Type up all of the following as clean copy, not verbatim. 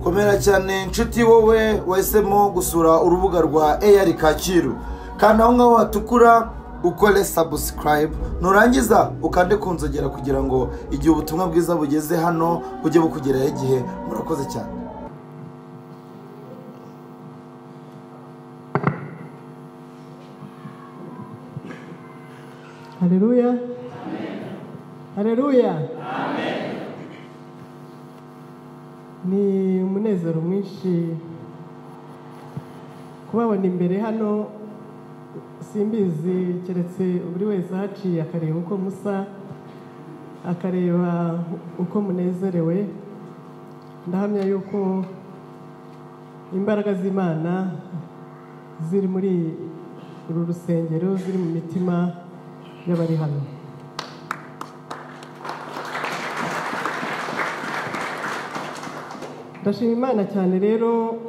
Komera cyane nshuti wowe wahisemo gusura urubuga rwa AR Kacyiru. Kandi aho ngaho hatukura ukore subscribe, nurangiza ukande ku nzogera kugira ngo igihe ubutumwa bwiza bugeze hano bujye bukugeraho igihe. Murakoze cyane. Haleluya. Haleluya. Amen. Ni umunezero mwinshi kubabona imbere hano. Simbizi keretse buri wese ahaciye akareba uko musa, akareba uko munezerewe. Ndahamya yuko imbaraga z'Imana ziri muri uru rusengero, ziri mu mitima y'abari hano. Ndashima Imana cyane rero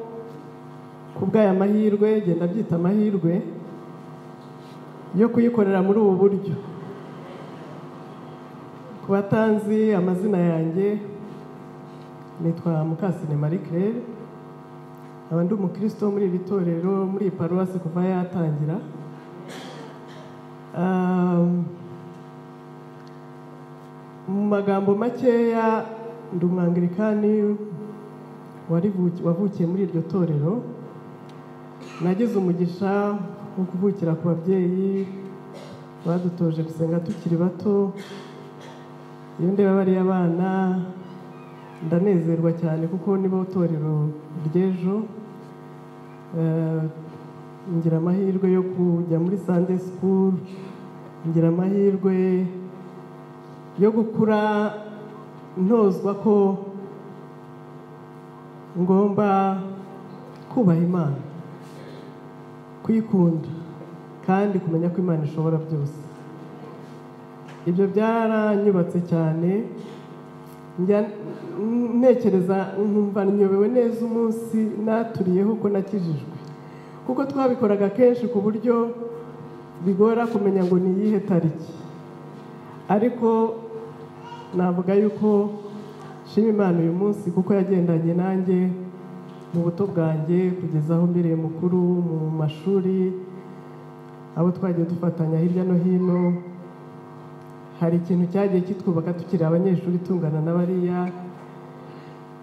kubw'aya mahirwe, genda byita amahirwe yo kuyikorera muri ubu buryo. Ku batanzi amazina yanjye, nitwa Mukasine Marie Claire, nkaba ndi umukristo muri iri torero, muri iyi paruwasi kuva yatangira. Mu magambo makeya, ndi umwangilikani wavukiye muri iryo torero. Nagize umugisha wo kuvukira ku babyeyi badutoje gusenga tukiri bato. Iyo ndeba bariya bana ndanezerwa cyane kuko nibo torero ry'ejo. Ngira amahirwe yo kujya muri Sunday school, ngira amahirwe yo gukura ntozwa ko ngomba kubaha Imana, kuyikunda kandi kumenya ko Imana ishobora byose. Ibyo byaranyubatse cyane. Njya ntekereza nkumva nyobewe neza umunsi naturiyeho ko nakijijwe, kuko twabikoraga kenshi ku buryo bigora kumenya ngo ni iyihe tariki. Ariko navuga yuko nshima Imana uyu munsi kuko yagendanye nanjye mu buto bwanjye kugeza aho mbereye mukuru mu mashuri, abo twagiye dufatanya hirya no hino. Hari ikintu cyagiye kitwubaka tukiri abanyeshuri tungana na bariya.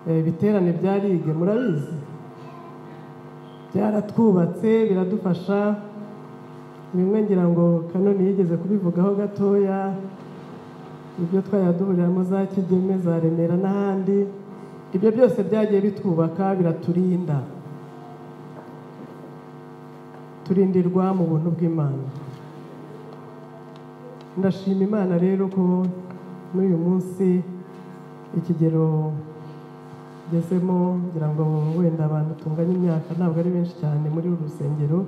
Ibiterane bya ligue murabizi, byaratwubatse biradufasha. Bimwe ngira ngo Kanoni yigeze kubivugaho gatoya, ibyo twayaduhuriramo za Kigeme, za Remera n'ahandi. Ibyo byose byagiye bitwubaka, biraturinda, turindirwa mu buntu bw'Imana. Ndashima Imana rero ko n'uyu munsi ikigero ngezemo, ngira ngo wenda abantu tunganya imyaka ntabwo ari benshi cyane muri uru rusengero,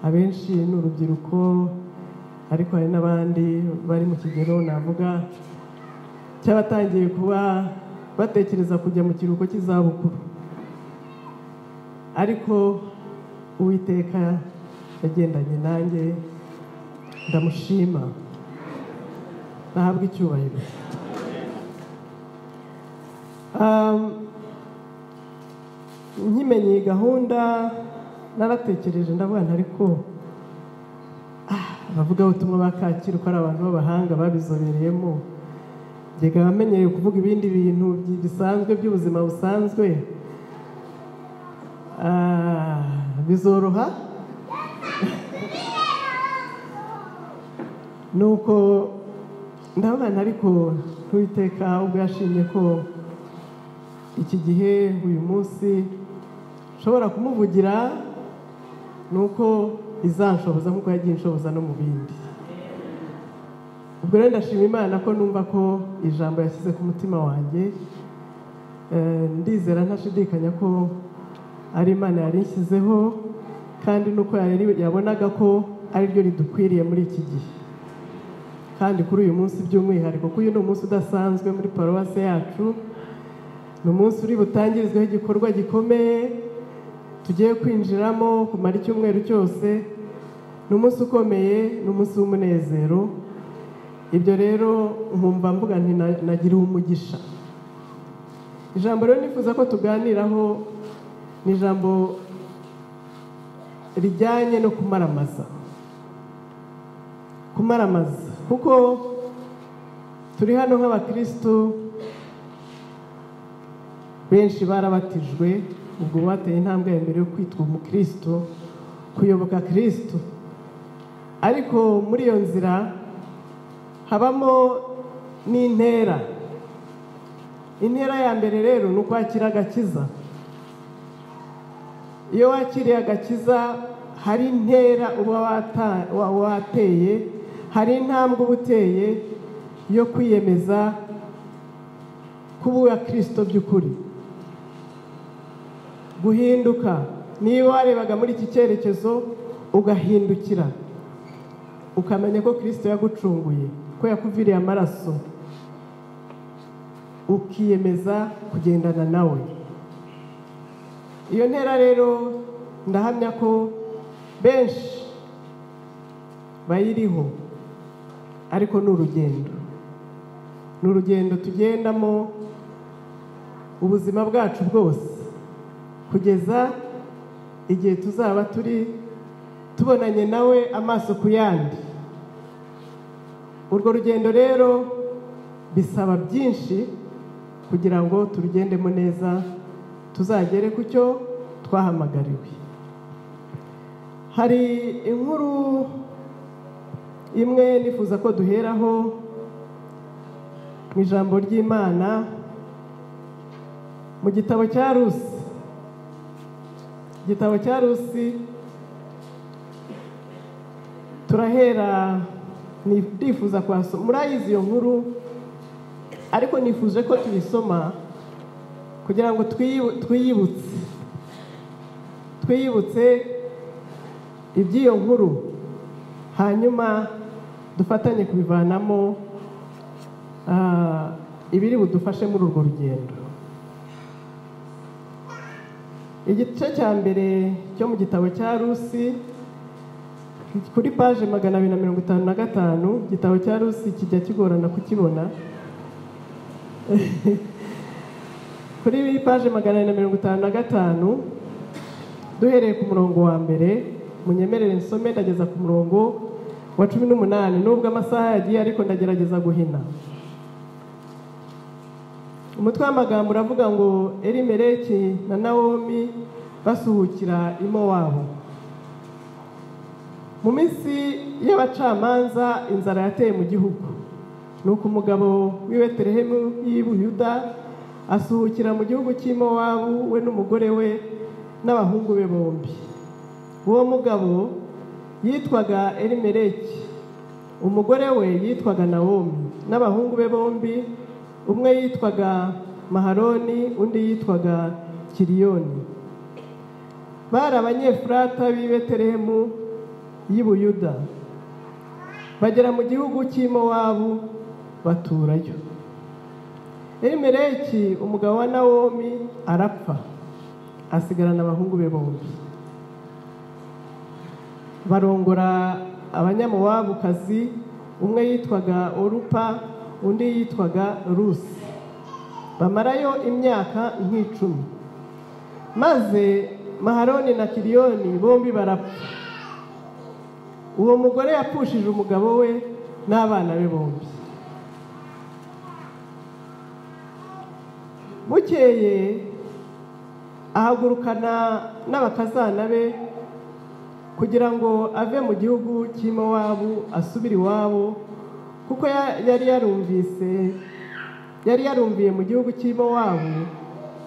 abenshi ni urubyiruko, ariko hari n'abandi bari mu kigero navuga cy'abatangiye kuba batekereza kujya mu kiruhuko cy'izabukuru. Ariko Uwiteka yagendanye nanjye, ndamushima, nahabwa icyubahiro. Nkimenye iyi gahunda naratekereje, ndavuga nti ariko abavugabutumwa ba Kacyiru ko ari abantu b'abahanga babizobereyemo, njye bamenyereye kuvuga ibindi bintu bisanzwe by'ubuzima busanzwe, bizoroha. Nuko ndavuga nti ariko Uwiteka ubwo yashimye ko iki gihe uyu munsi nshobora kumuvugira, nuko izanshoboza nkuko yagiye inshoboza no mu bindi. Ubwo rero ndashima Imana ko numva ko ijambo yashyize ku mutima wanjye. Ndizera ntashidikanya ko ari Imana yari inshyizeho, kandi nuko yabonaga ko ari ryo ridukwiriye muri iki gihe, kandi kuri uyu munsi by'umwihariko, kuko uyu ni umunsi udasanzwe muri paruwasi yacu. Ni umunsi uri butangirizweho igikorwa gikomeye tugiye kwinjiramo kumara icyumweru cyose. Ni umunsi ukomeye, ni umunsi w'umunezero. Ibyo rero nkumva mvuga nti nagiriwe umugisha. Ijambo rero nifuza ko tuganiraho ni ijambo rijyanye no kumaramaza. Kumaramaza kuko turi hano nk'abakristo benshi barabatijwe, ubwo bateye intambwe ya mbere yo kwitwa umukristo, kuyoboka Kristo. Ariko muri iyo nzira habamo n'intera. Intera ya mbere rero ni ukwakira agakiza. Iyo wakiriye agakiza hari intera uba wateye, hari intambwe uba uteye yo kwiyemeza kuba uwa Kristo by'ukuri, guhinduka. Niba warebaga muri iki cyerekezo ugahindukira, ukamenya ko Kristo yagucunguye, ko yakuviriye amaraso, ukiyemeza kugendana nawe. Iyo ntera rero ndahamya ko benshi bayiriho, ariko ni urugendo, ni urugendo tugendamo ubuzima bwacu bwose kugeza igihe tuzaba turi tubonanye nawe amaso ku yandi. Urwo rugendo rero bisaba byinshi kugira ngo turugendemo neza, tuzagere ku cyo twahamagariwe. Hari inkuru imwe nifuza ko duheraho mu ijambo ry'Imana mu gitabo cya Rusi. Igitabo cya Rusi turahera, ndifuza kwasoma, murayizi iyo nkuru, ariko nifuje ko tubisoma kugira ngo twiyibutse iby'iyo nkuru, hanyuma dufatanye kubivanamo ibiri budufashe muri urwo rugendo. Igice cya mbere cyo mu gitabo cya Rusi kuri paje 255, igitabo cya Rusi kijya kigorana kukibona. Kuri paje 255 duhereye ku murongo wa mbere, munyemerere nsome ndageza ku murongo wa 18, nubwo amasaha yagiye ariko ndagerageza guhina. Umutwe w'amagambo uravuga ngo Elimeleki na Nawomi basuhukira i Mowabu. Mu minsi y'abacamanza inzara yateye mu gihugu, nuko umugabo w'i Betelehemu y'i Buyuda asuhukira mu gihugu cy'i Mowabu, we n'umugore we n'abahungu be bombi. Uwo mugabo yitwaga Elimeleki, umugore we yitwaga Nawomi, n'abahungu be bombi, umwe yitwaga Maharoni, undi yitwaga Kiriyoni. Bari Abanyefurata b'i Betelehemu y'i Buyuda. Bagera mu gihugu cy'i Mowabu baturayo. Elimeleki umugabo wa Nawomi arapfa, asigarana abahungu be bombi. Barongora Abanyamowabukazi, umwe yitwaga Orupa, undi yitwaga Rusi. Bamarayo imyaka nk'icumi. Maze Maharoni na Kiriyoni bombi barapfa. Uwo mugore yapfushije umugabo we n'abana be bombi. Bukeye ahagurukana n'abakazana be kugira ngo ave mu gihugu cy'i Mowabu asubire iwabo, kuko yari yarumviye mu gihugu cy'i Mowabu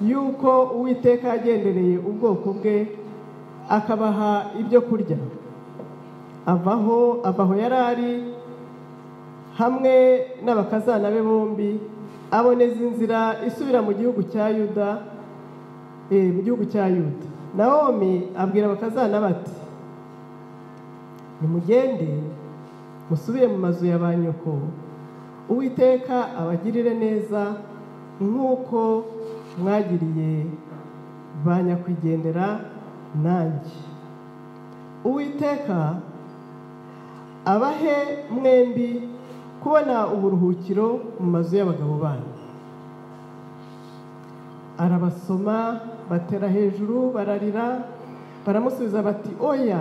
yuko Uwiteka yagendereye ubwoko bwe akabaha ibyo kurya. Avaho yari ari hamwe n'abakazana be bombi, aboneza inzira isubira mu gihugu cya Yuda, mu gihugu cya Yuda. Nawomi abwira abakazana bati: nimugende musubire mu mazu ya ba nyoko, Uwiteka abagirire neza nk'uko mwagiriye ba nyakwigendera nanjye. Uwiteka abahe mwembi kubona uburuhukiro mu mazu y'abagabo banyu. Arabasoma, batera hejuru bararira, baramusubiza bati oya,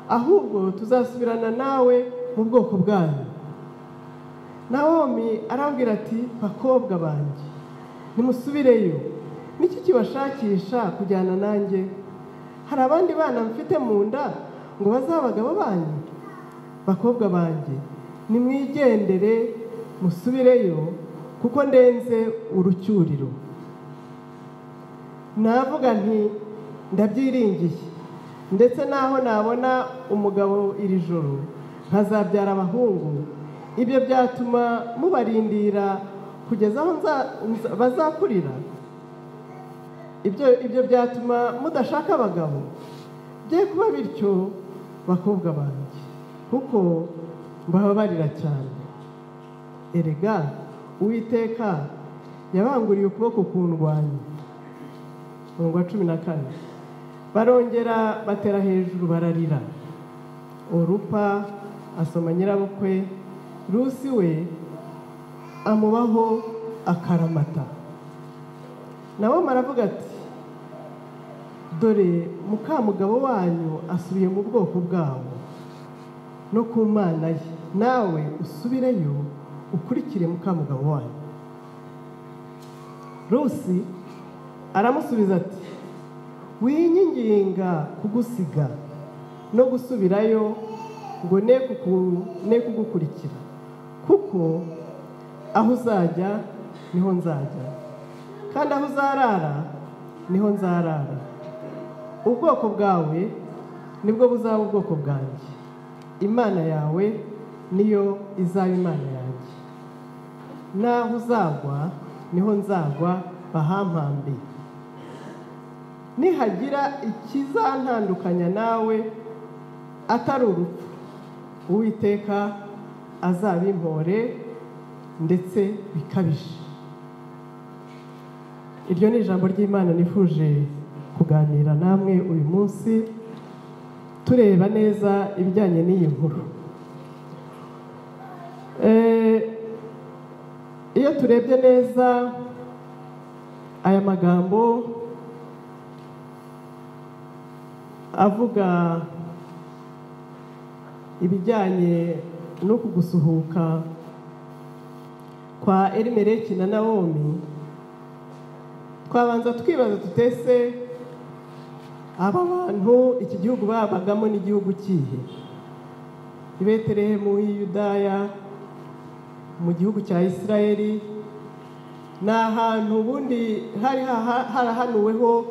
ahubwo tuzasubirana nawe mu bwoko bwanyu. Nawomi arabwira ati bakobwa banjye, nimusubireyo, niki kibashakisha kujyana nanjye? Hari abandi bana mfite mu nda ngo bazabagabo banyu? Bakobwa banjye, nimwigendere musubireyo, kuko ndenze urucyuriro. Navuga nti ndabyiringiye, ndetse naho nabona umugabo iri joro nkazabyara abahungu, ibyo byatuma mubarindira kugeza aho bazakurira? Ibyo byatuma mudashaka abagabo? Bye kuba bityo bakobwa banjye, kuko mbababarira cyane. Erega Uwiteka yabanguriye ukuboko kundwanya. Umurongo wa 14. Barongera batera hejuru bararira. Orupa asoma nyirabukwe, Rusi we amubaho akaramata. Nawomi aravuga ati dore mukamugabo wanyu asubiye mu bwoko bwabo no ku Mana ye, nawe usubireyo ukurikire mukamugabo wanyu. Rusi aramusubiza ati winyinginga kugusiga no gusubirayo ngo ne kugukurikira, kuko aho uzajya niho nzajya, kandi aho uzarara niho nzarara. Ubwoko bwawe nibwo buzaba ubwoko bwanjye, Imana yawe niyo izaba Imana yanjye. Naho uzagwa niho nzagwa bahampambe. Nihagira ikizantandukanya nawe atari urupfu, Uwiteka azabimpore ndetse bikabije. Iryo ni ijambo ry'Imana nifuje kuganira namwe uyu munsi, tureba neza ibijyanye n'iyi nkuru. Iyo turebye neza aya magambo avuga ibijyanye no kugusuhuka kwa Elimeleki na Nawomi, twabanza twibaza tutese aba bantu iki gihugu babagamo n'igihugu kihe? I Betelehemu y'Yudaya, mu gihugu cya Isirayeli, ni ahantu ubundi hari harahanuweho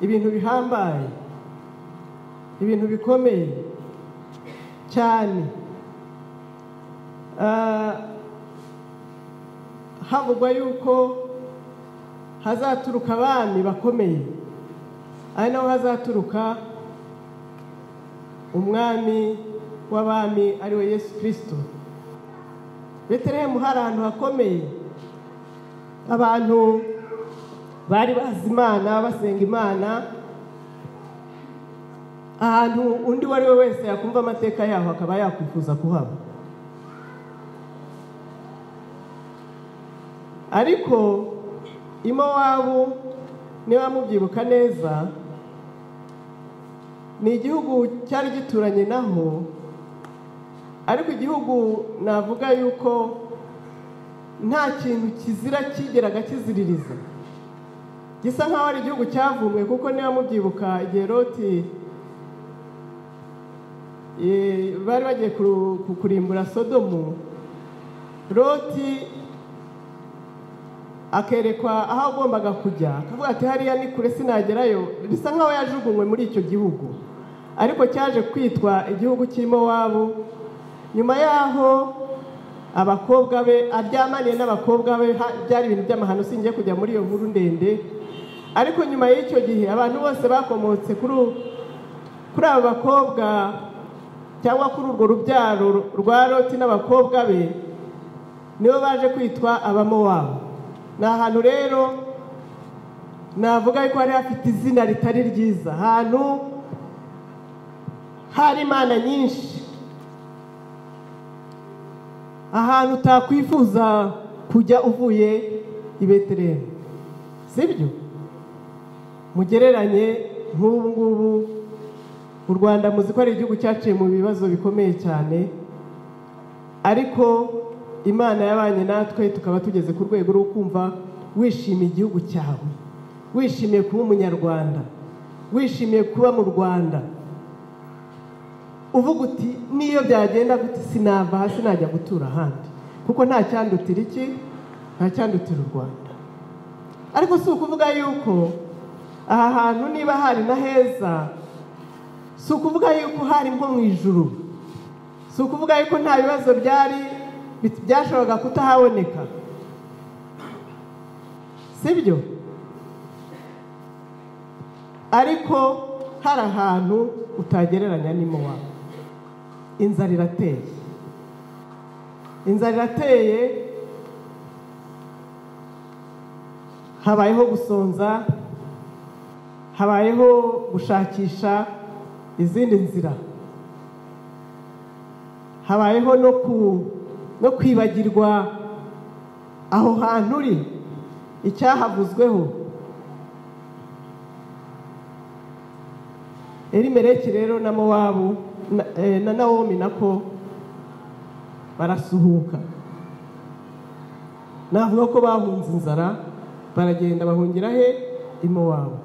ibintu bihambaye, ibintu bikomeye cyane. Havugwa yuko hazaturuka abami bakomeye, ari naho hazaturuka umwami w'abami ari we Yesu Kristo. Betelehemu hari ahantu hakomeye, abantu bari bazi Imana, basenga Imana, ahantu undi wari we wese yakumva amateka yaho akaba yakwifuza kuhaba. Ariko i Mowabu, niba mubyibuka neza, ni igihugu cyari gituranye naho, ariko igihugu navuga yuko nta kintu kizira kigeraga kiziririza, gisa nkaho ari igihugu cyavumwe. Kuko niba mubyibuka igihe Loti bari bagiye kurimbura Sodomu, Loti akerekwa aho agombaga kujya, akavuga ati hariya ni kure sinagerayo. Bisa nkaho yajugunywe muri icyo gihugu, ariko cyaje kwitwa igihugu cy'i Mowabu. Nyuma yaho abakobwa be aryamaniye n'abakobwa be, byari ibintu by'amahano, singiye kujya muri iyo nkuru ndende. Ariko nyuma y'icyo gihe abantu bose bakomotse kuri abo bakobwa cyangwa kuri urwo rubyaro rwa Loti n'abakobwa be, nibo baje kwitwa Abamowabu. Ni ahantu rero navuga yuko hari hafite izina ritari ryiza, ahantu hari imana nyinshi, ahantu utakwifuza kujya uvuye i Betelehemu, sibyo? Mugereranye nk'ubu ngubu u Rwanda muzi ko ari igihugu cyaciye mu bibazo bikomeye cyane, ariko Imana yabanye natwe tukaba tugeze ku rwego rwo kumva wishimiye igihugu cyawe, wishimiye kuba umunyarwanda, wishimiye kuba mu Rwanda, uvuga uti niyo byagenda gute sinava hasi najya gutura ahandi, kuko nta cyandutira iki, nta cyandutira u Rwanda. Ariko si ukuvuga yuko aha hantu niba hari na heza, si ukuvuga yuko hari nko mu ijuru, si ukuvuga yuko nta bibazo byari byashoboraga kutahaboneka, sibyo? Ariko hari ahantu utagereranya n'Imowabu. Inzara irateye, inzara irateye, habayeho gusonza, habayeho gushakisha izindi nzira, habayeho no kwibagirwa aho hantu uri icyahavuzweho. Elimeleki rero na Mowabu na Nawomi nako barasuhuka. Navuga ko bahunze inzara, baragenda bahungira he? I Mowabu.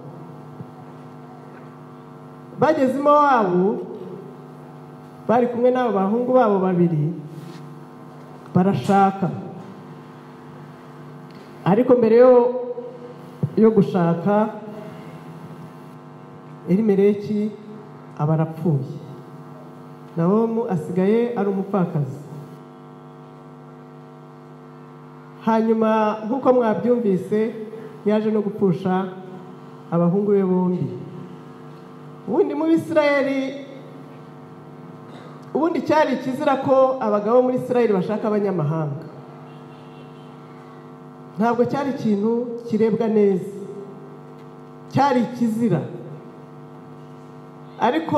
Bageze i Mowabu bari kumwe n'abo bahungu babo babiri, barashaka. Ariko mbere yo gushaka, Elimeleki aba arapfuye, Nawomi asigaye ari umupfakazi. Hanyuma nk'uko mwabyumvise yaje no gupfusha abahungu be bombi. Ubundi mu Bisirayeli, ubundi cyari ikizira ko abagabo muri Isirayeli bashaka abanyamahanga. Ntabwo cyari ikintu kirebwa neza, cyari ikizira. Ariko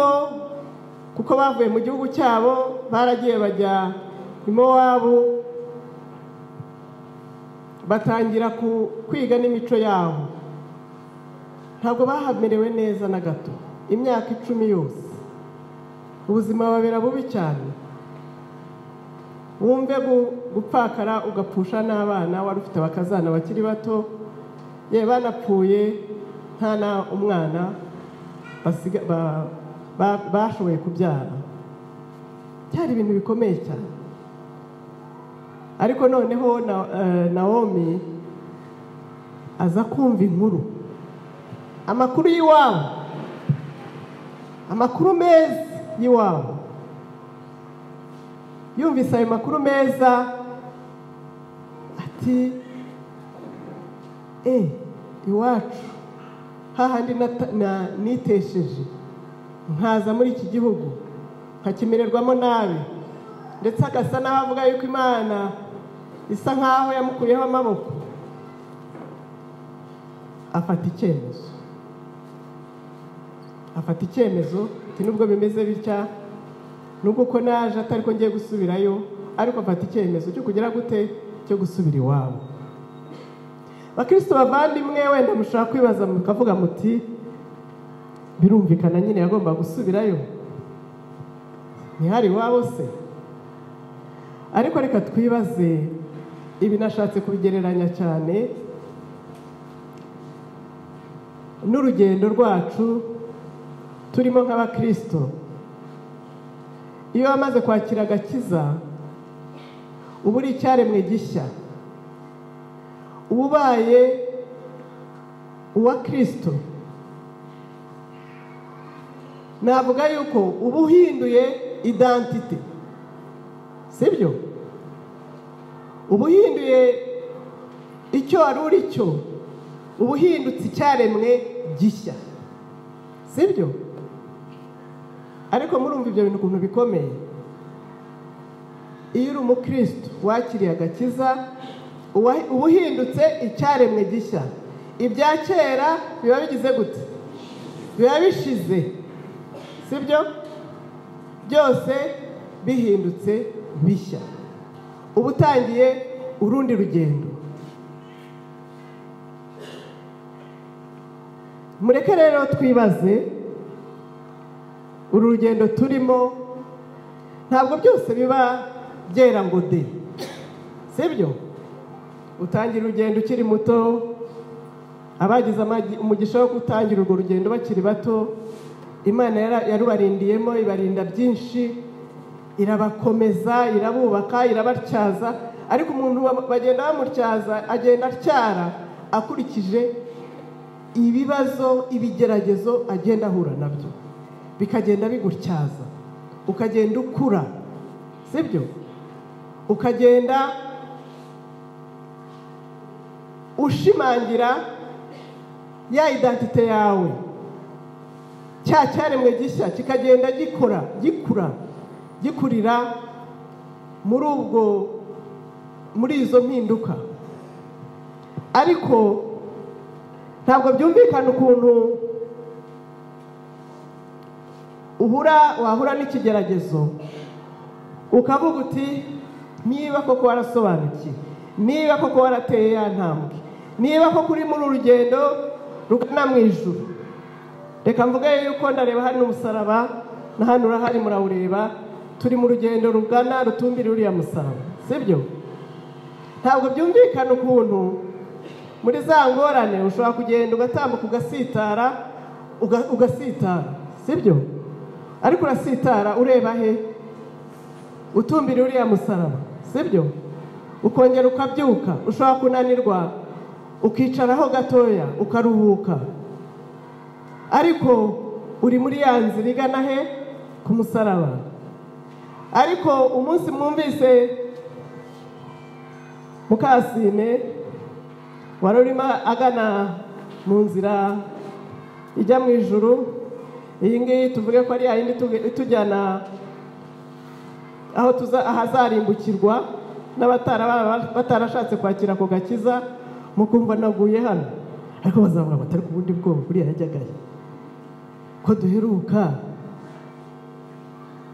kuko bavuye mu gihugu cyabo baragiye bajya i Mowabu, batangira kwiga n'imico yabo. Ntabwo bahamerewe neza na gato, imyaka 10 yose ubuzima babera bubi cyane. Wumve gupfakara ugapfusha n'abana wari ufite abakazana bakiri bato, ye banapfuye nta na umwana bashoboye kubyara. Byari ibintu bikomeye cyane. Ariko noneho Nawomi aza kumva inkuru, amakuru y'iwabo, amakuru meza y'iwabo. Yumvise ayo makuru meza ati iwacu hahandi nitesheje nkaza muri iki gihugu nkakimererwamo nabi, ndetse agasa n'aho avuga yuko Imana isa nkaho yamukuyeho amaboko. Afata icyemezo, afata icyemezo ati nubwo bimeze bitya, nubwo ko naje atari ko ngiye gusubirayo, ariko afata icyemezo cyo kugera gute, cyo gusubira iwabo. Bakristo bavandimwe, wenda mushaka kwibaza mukavuga muti birumvikana nyine yagomba gusubirayo, ntihari iwabo se? Ariko reka twibaze, ibi nashatse kubigereranya cyane n'urugendo rwacu turimo nk'abakristo. Iyo wamaze kwakira agakiza, uba uri icyaremwe gishya, uba ubaye uwa Kristo. Navuga yuko uba uhinduye identite, sibyo? Uba uhinduye icyo wari uri cyo, uba uhindutse icyaremwe gishya, sibyo? Ariko murumva ibyo bintu ukuntu bikomeye. Iyo uri umukristo wakiriye agakiza, uba uhindutse icyaremwe gishya. Ibya kera biba bigize gute? Biba bishize, sibyo? Byose bihindutse bishya, uba utangiye urundi rugendo. Mureke rero twibaze uru rugendo turimo, ntabwo byose biba byera ngo de, sibyo? Utangira urugendo ukiri muto, abagize umugisha wo gutangira urwo rugendo bakiri bato, Imana yarubarindiyemo, ibarinda byinshi, irabakomeza, irabubaka, irabatyaza. Ariko umuntu bagenda bamutyaza, agenda atyara akurikije ibibazo, ibigeragezo agenda ahura nabyo, bikagenda bigutyaza, ukagenda ukura, sibyo? Ukagenda ushimangira ya identite yawe, cya cyaremwe gishya kikagenda gikora, gikura, gikurira muri ubwo, muri izo mpinduka. Ariko ntabwo byumvikana ukuntu wahura n'ikigeragezo ukavuga uti niba koko warasobanukiwe, niba koko warateye ya ntambwe, niba koko uri muri urugendo rugana mu ijuru. Reka mvuge yuko ndareba hari n'umusaraba, na hano urahari murawureba, turi mu rugendo rugana rutumbira uriya musaraba, sibyo? Ntabwo byumvikana ukuntu muri za ngorane ushobora kugenda ugatambuka ugasitara, ugasitara, sibyo? Ariko urasitara ureba he? Utumbira uriya musaraba, sibyo? Ukongera ukabyuka, ushobora kunanirwa ukicaraho gatoya ukaruhuka, ariko uri muri ya nzira igana he? Ku musaraba. Ariko umunsi mwumvise Mukasine wari urimo agana mu nzira ijya mu ijuru, iyi ngiyi tuvuge ko ari ya yindi itujyana aho ahazarimbukirwa n'abatarashatse kwakira ako gakiza, mukumva naguye hano, ariko bazavuga batari ku bundi bwoko kuriya yajyagayo, ko duheruka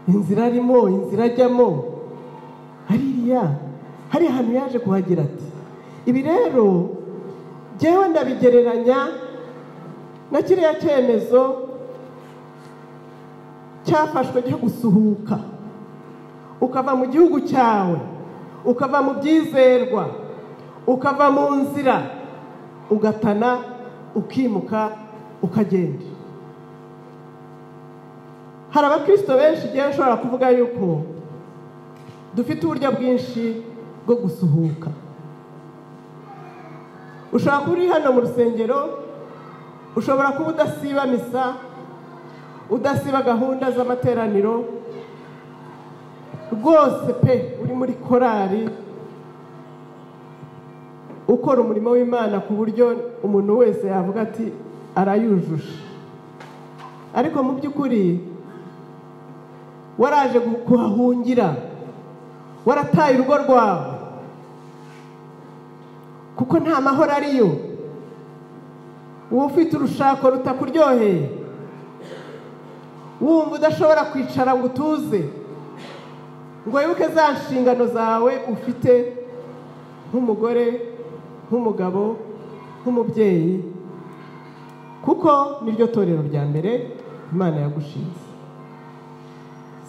inzira arimo, inzira ajyamo hariya, hari ahantu yaje kuhagira ati ibi rero jyewe ndabigereranya na kiriya cyemezo cyafashwe cyo gusuhuka, ukava mu gihugu cyawe, ukava mu byizerwa, ukava mu nzira, ugatana, ukimuka, ukagenda. Hari abakristo benshi igihe nshobora kuvuga yuko dufite uburyo bwinshi bwo gusuhuka. Ushobora kuba uri hano mu rusengero, ushobora kuba udasiba misa, udasiba gahunda z'amateraniro rwose pe, uri muri korari ukora umurimo w'Imana ku buryo umuntu wese yavuga ati arayujuje. Ariko mu by'ukuri waraje kuhahungira, warataye urugo rwawe kuko nta mahoro ariyo. Uba ufite urushako rutakuryoheye, wumva udashobora kwicara ngo utuze, ngo wibuke za nshingano zawe ufite nk'umugore, nk'umugabo, nk'umubyeyi, kuko niryo torero rya mbere Imana yagushinze,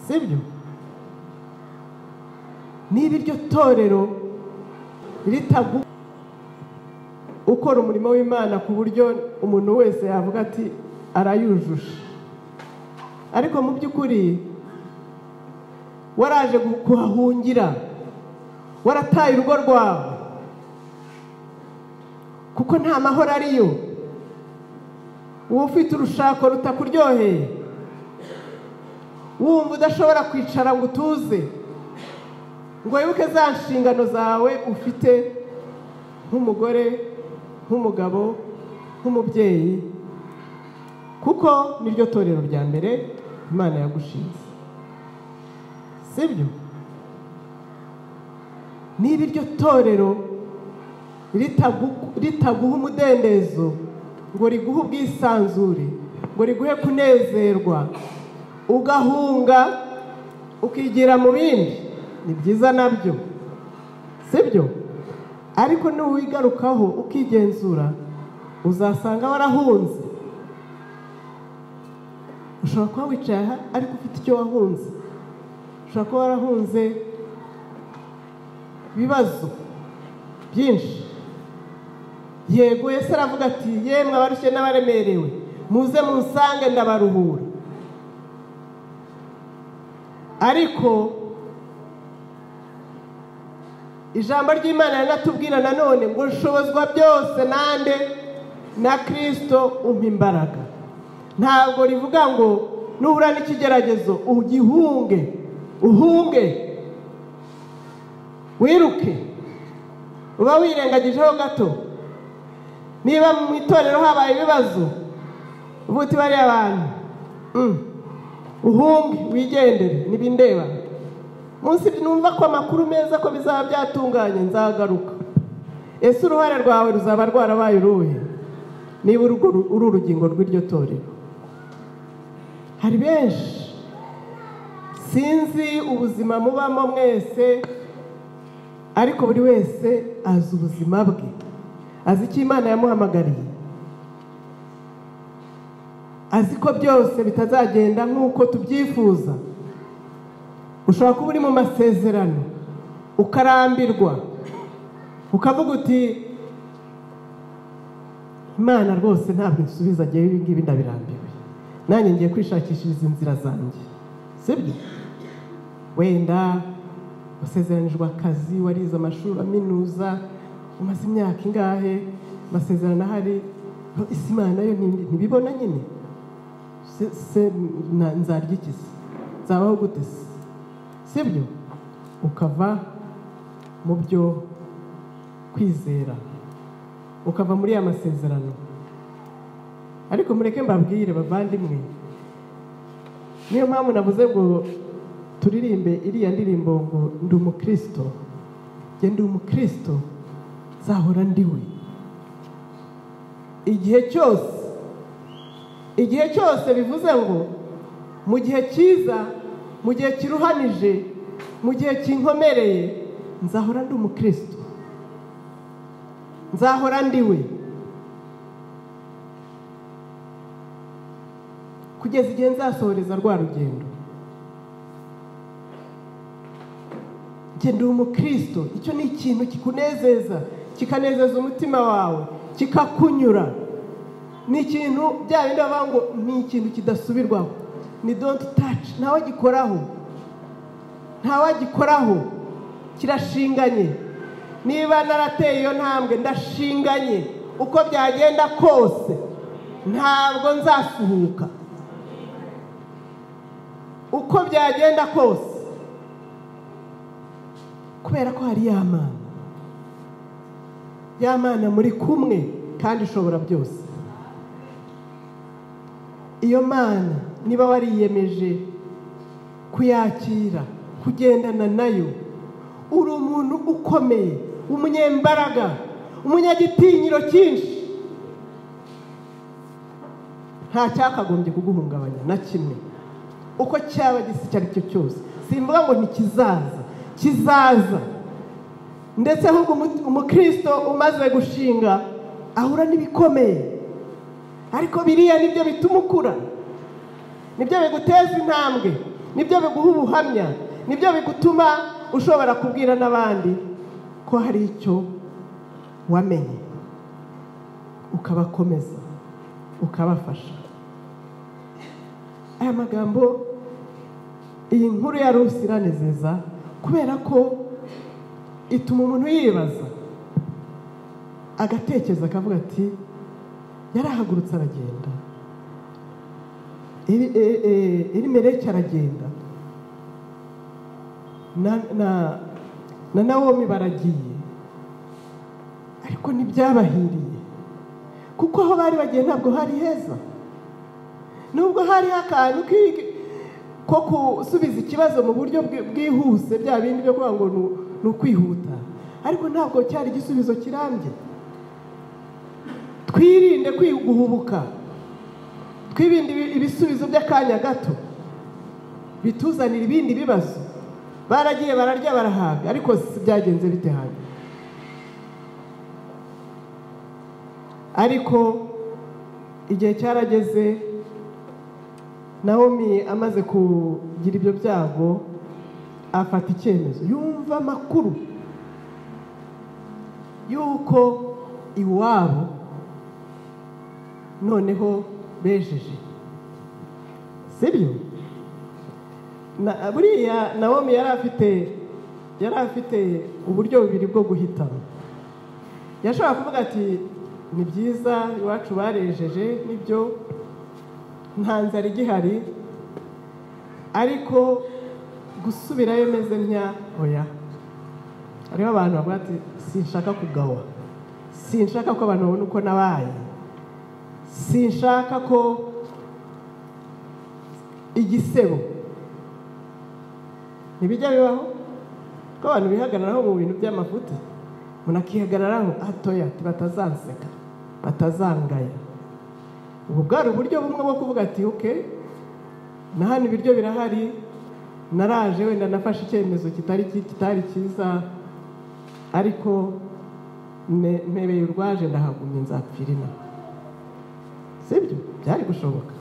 sibyo? Niba iryo torero ritagu ukora umurimo w'Imana ku buryo umuntu wese yavuga ati arayujuje, ariko mu by'ukuri waraje kuhahungira, warataye urugo rwawe kuko nta mahoro ariyo. Uba ufite urushako rutakuryoheye, wumva udashobora kwicara ngo utuze, ngo wibuke za nshingano zawe ufite nk'umugore, nk'umugabo, nk'umubyeyi, kuko niryo torero rya mbere Imana yagushinze, sibyo? Niba iryo torero ritaguha umudendezo, ngo riguhe ubwisanzure, ngo riguhe kunezerwa, ugahunga ukigira mu bindi, ni byiza nabyo, sibyo? Ariko nuwigarukaho ukigenzura, uzasanga warahunze Ushobora kuba wicaye aha ariko ufite icyo wahunze, ushobora kuba warahunze ibibazo byinshi. Yego Yesu aravuga ati yemwe abarushye n'abaremerewe muze munsange ndabaruhura. Ariko ijambo ry'Imana rinatubwira nanone ngo nshobozwa byose nande na Kristo umpa imbaraga. Ntabwo rivuga ngo nuhura n'ikigeragezo ugihunge, uhunge, wiruke, uba wirengagijeho gato. Niba mu itorero habaye ibibazo uvuga uti bariya abantu uhunge wigendere nibindeba. Munsi numva ko amakuru meza ko bizaba byatunganye nzagaruka. Ese uruhare rwawe ruzaba rwarabaye uruhe niba uri urugingo rw'iryo torero? Hari benshi sinzi ubuzima mubamo mwese, ariko buri wese azi ubuzima bwe, azi icyo Imana yamuhamagariye, azi ko byose bitazagenda nk'uko tubyifuza. Ushobora kuba uri mu masezerano ukarambirwa, ukavuga uti Imana rwose ntabwo insubiza, agiye ibi ngibi ndabirambiwe, nanjye ngiye kwishakishiriza inzira zanjye. Sibyo? Wenda wasezeranijwe akazi, warize amashuri aminuza, umaze imyaka ingahe, amasezerano ahari, isi Imana yo ntibibona nyine. Se nzarya iki se? Nzabaho gute se? Sibyo? Ukava mu byo kwizera, ukava muri ya masezerano. Ariko mureke mbabwire bavandimwe, niyo mpamvu navuze ngo turirimbe iriya ndirimbo ngo ndi umukristo. Njye ndi umukristo, nzahora ndiwe igihe cyose. Igihe cyose bivuze ngo mu gihe cyiza, mu gihe kiruhanije, mu gihe kinkomereye, nzahora ndi umukristo, nzahora ndiwe kugeza igihe nzasohoreza rwa rugendo. Njye ndi umukristo. Icyo ni ikintu kikunezeza, kikanezeza umutima wawe, kikakunyura. Ni ikintu bya bindi bavuga ngo ni ikintu kidasubirwaho, ni don't touch, ntawagikoraho, ntawagikoraho, kirashinganye. Niba narateye iyo ntambwe ndashinganye, uko byagenda kose ntabwo nzasuhuka, uko byagenda kose, kubera ko hari ya Mana, ya Mana muri kumwe kandi ishobora byose. Iyo Mana niba wariyemeje kuyakira, kugendana nayo, uri umuntu ukomeye, umunyembaraga, umunyagitinyiro cyinshi, nta cyakagombye kuguhungabanya na kimwe, uko cyaba gisa icyo ari cyo cyose. Simvuga ngo ntikizaza, kizaza. Ndetse ahubwo umukristo umaze gushinga ahura n'ibikomeye, ariko biriya nibyo bituma ukura, nibyo biguteza intambwe, nibyo biguha ubuhamya, nibyo bigutuma ushobora kubwira n'abandi ko hari icyo wamenye, ukabakomeza, ukabafasha. Aya magambo, iyi nkuru ya Rusi iranezeza kubera ko ituma umuntu yibaza, agatekereza, akavuga ati yarahagurutse aragenda, Elimeleki aragenda, na Nawomi baragiye, ariko ntibyabahiriye kuko aho bari bagiye ntabwo hari heza. Nubwo hari akantu ko gusubiza ikibazo mu buryo bwihuse, bya bindi byo kuvuga ngo ni ukwihuta, ariko ntabwo cyari igisubizo kirambye. Twirinde guhubuka, twirinde ibisubizo by'akanya gato bituzanira ibindi bibazo. Baragiye bararya barahaga, ariko byagenze bite hanyuma? Ariko igihe cyarageze, Nawomi amaze kugira ibyo byago afata icyemezo, yumva amakuru yuko iwabo noneho bejeje, sibyo? Buriya Nawomi yari afite uburyo bubiri bwo guhitamo. Yashobora kuvuga ati ni byiza iwacu barejeje, nibyo nta nzara igihari, ariko gusubirayo meze ntya oya. Hariho abantu bavuga ati sinshaka kugawa, sinshaka ko abantu babona uko nabaye, sinshaka ko igisebo. Ntibijya bibaho ko abantu bihagararaho mu bintu by'amafuti, umuntu akihagararaho atoya ati batazanseka, batazangaya. Ubu bwari uburyo bumwe bwo kuvuga ati okay, na hano ibiryo birahari, naraje wenda nafashe icyemezo kitari cyiza, ariko mpebeye urwaje ndahagumye nzapfira inaha. Sibyo? Byari gushoboka.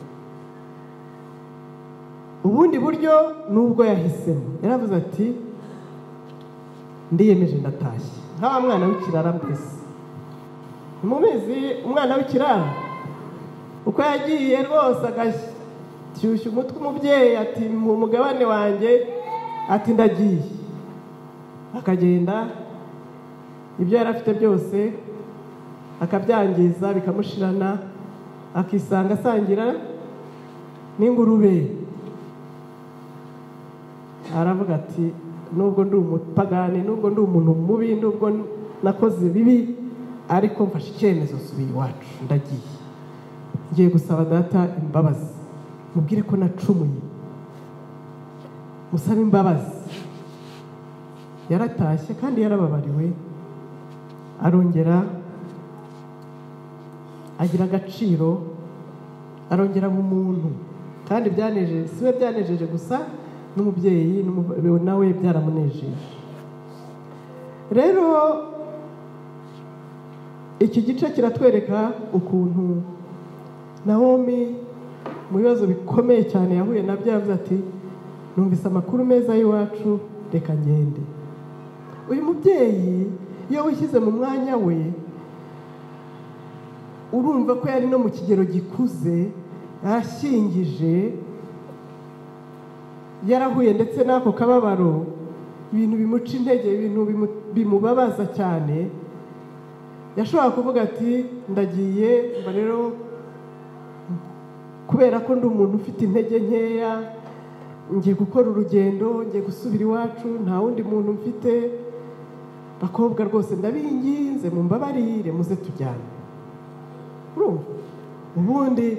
Ubundi buryo nubwo yahisemo, yaravuze ati ndiyemeje ndatashye nka mwana w'ikirara. Mbese mubizi umwana w'ikirara uko yagiye rwose agashyushya umutwe umubyeyi ati mu mugabane wanjye, ati ndagiye, akagenda ibyo yari afite byose akabyangiza bikamushirana, akisanga asangira n'ingurube. Aravuga ati nubwo ndi umupagani, nubwo ndi umuntu mubi, nubwo nakoze bibi, ariko mfashe icyemezo nsubiye iwacu, ndagiye, ngiye gusaba data imbabazi, mubwire ko nacumuye, musabe imbabazi. Yaratashye kandi yarababariwe, arongera agira agaciro, arongera mu muntu. Kandi byanejeje, siwe byanejeje gusa, n'umubyeyi nawe byaramunejeje. Rero iki gice kiratwereka ukuntu Nawomi mu bibazo bikomeye cyane yahuye nabyo yavuze ati numvise amakuru meza y'iwacu, reka ngende. Uyu mubyeyi iyo wishyize mu mwanya we, urumva ko yari no mu kigero gikuze, yarashyingije, yarahuye ndetse n'ako kababaro, ibintu bimuca intege, ibintu bimubabaza cyane. Yashobora kuvuga ati ndagiye, mba rero kubera ko ndi umuntu ufite intege nkeya, ngiye gukora urugendo, ngiye gusubira iwacu, nta wundi muntu mfite, bakobwa rwose ndabinginze mumbabarire muze tujyane. Urumva ubundi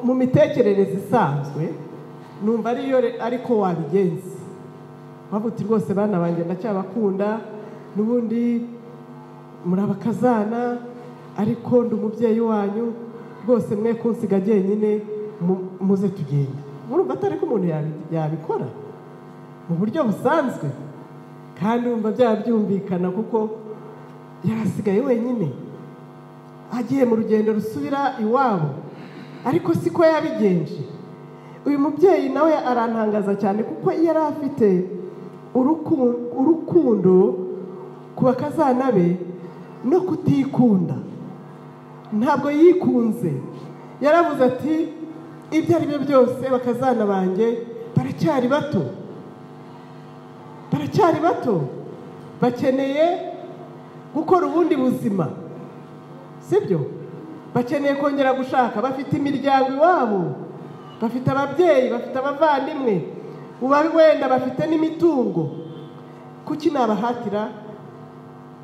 mu mitekerereze isanzwe numva ariyo ariko wabigenza, wavuga uti rwose bana banjye ndacyabakunda, n'ubundi muri abakazana, ariko ndi umubyeyi wanyu, rwose mwe kunsiga jyenyine, muze tugende. Murumva atari ko umuntu yabikora mu buryo busanzwe, kandi urumva byabyumvikana kuko yarasigaye wenyine, agiye mu rugendo rusubira iwabo, ariko siko yabigenje. Uyu mubyeyi nawe arantangaza cyane kuko yari afite urukundo ku bakazana be no kutikunda. Ntabwo yikunze, yaravuze ati ibyo ari byo byose bakazana banjye baracyari bato, baracyari bato, bakeneye gukora ubundi buzima, sibyo? Bakeneye kongera gushaka, bafite imiryango iwabo, bafite ababyeyi, bafite abavandimwe, wenda bafite n'imitungo, kuki nabahatira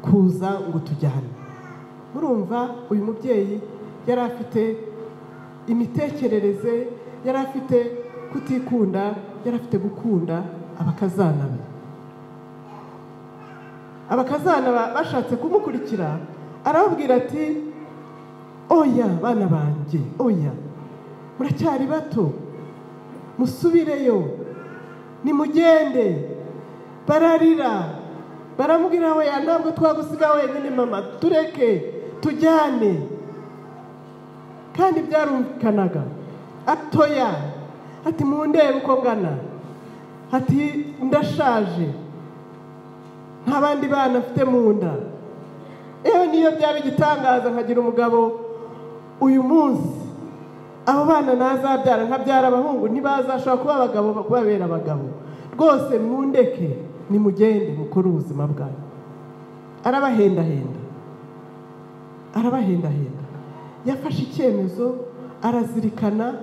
kuza ngo tujyane? Murumva uyu mubyeyi yari afite imitekerereze, yari afite kutikunda, yari afite gukunda abakazana be. Abakazana bashatse kumukurikira, arababwira ati oya bana banjye, oya muracyari bato, musubireyo, nimugende. Bararira, baramubwira oya ntabwo twagusiga wenyine mama, tureke tujyane. Kandi byarumvikanaga, atoya Ati mundebe uko ngana, ati ndashaje, nta bandi bana mfite mu nda. Ewe niyo byaba igitangaza nkagira umugabo uyu munsi, abo bana nazabyara nkabyara abahungu ntibazashobora kuba abagabo, kubabera abagabo. Rwose mundeke nimugende mukore ubuzima bwanyu. Arabahendahenda, arabahendahenda. Yafashe icyemezo, arazirikana,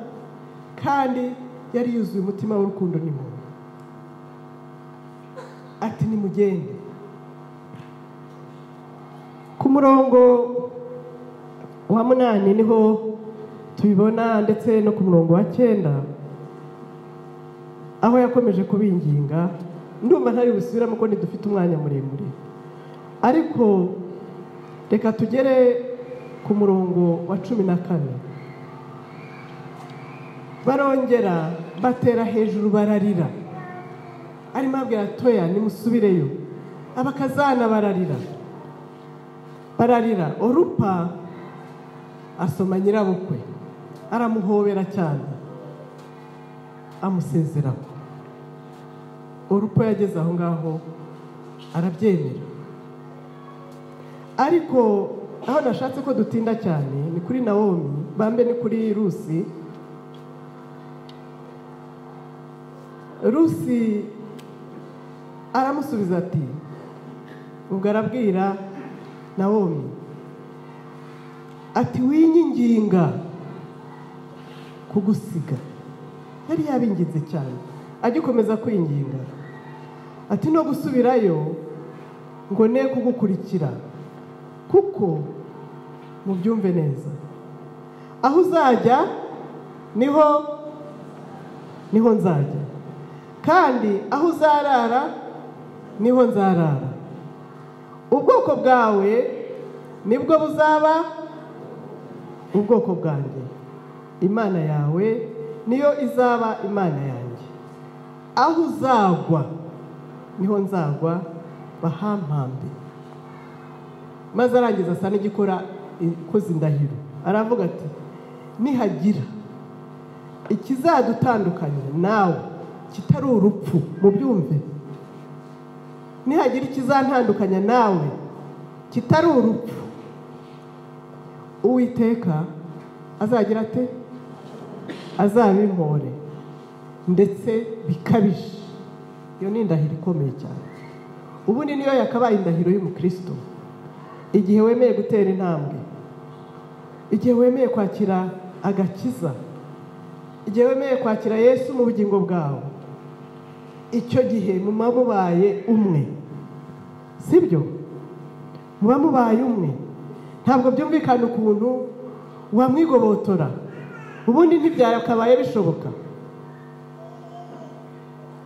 kandi yari yuzuye umutima w'urukundo n'impuhwe. Ati nimugende. Ku murongo wa 8 niho tubibona, ndetse no ku murongo wa 9 aho yakomeje kubinginga. Ndumva ntari busubiramo ko ntidufite umwanya muremure, ariko reka tugere ku murongo wa 14. Barongera batera hejuru bararira. Arimo abwira toya nimusubireyo. Abakazana bararira, bararira. Orupa asoma nyirabukwe, aramuhobera cyane, amusezeraho. Orupa yageze aho ngaho arabyemera. Ariko aho nashatse ko dutinda cyane ni kuri Nawomi, bambe ni kuri Rusi. Rusi aramusubiza ati, ubwo arabwira Nawomi ati winyinginga kugusiga. Yari yabinginze cyane, agikomeza kwinginga ati no gusubirayo ngo ne kugukurikira, kuko mubyumve neza, aho uzajya niho nzajya, kandi aho uzarara niho nzarara. Ubwoko bwawe nibwo buzaba ubwoko bwanjye, Imana yawe niyo izaba Imana yanjye. Aho uzagwa niho nzagwa, bahampambe. Maze arangiza asa n'igikora ikoze indahiro, aravuga ati nihagira ikizadutandukanya nawe kitari urupfu, mubyumve, nihagira ikizantandukanya nawe kitari urupfu, Uwiteka azagira ate? Azabimpore ndetse bikabije. Iyo ni indahiro ikomeye cyane. Ubundi niyo yakabaye indahiro y'umukristo. Igihe wemeye gutera intambwe, igihe wemeye kwakira agakiza, igihe wemeye kwakira Yesu mu bugingo bwawe, icyo gihe muba mubaye umwe. Sibyo? Muba mubaye umwe. Ntabwo byumvikana ukuntu wamwigobotora. Ubundi ntibyakabaye bishoboka,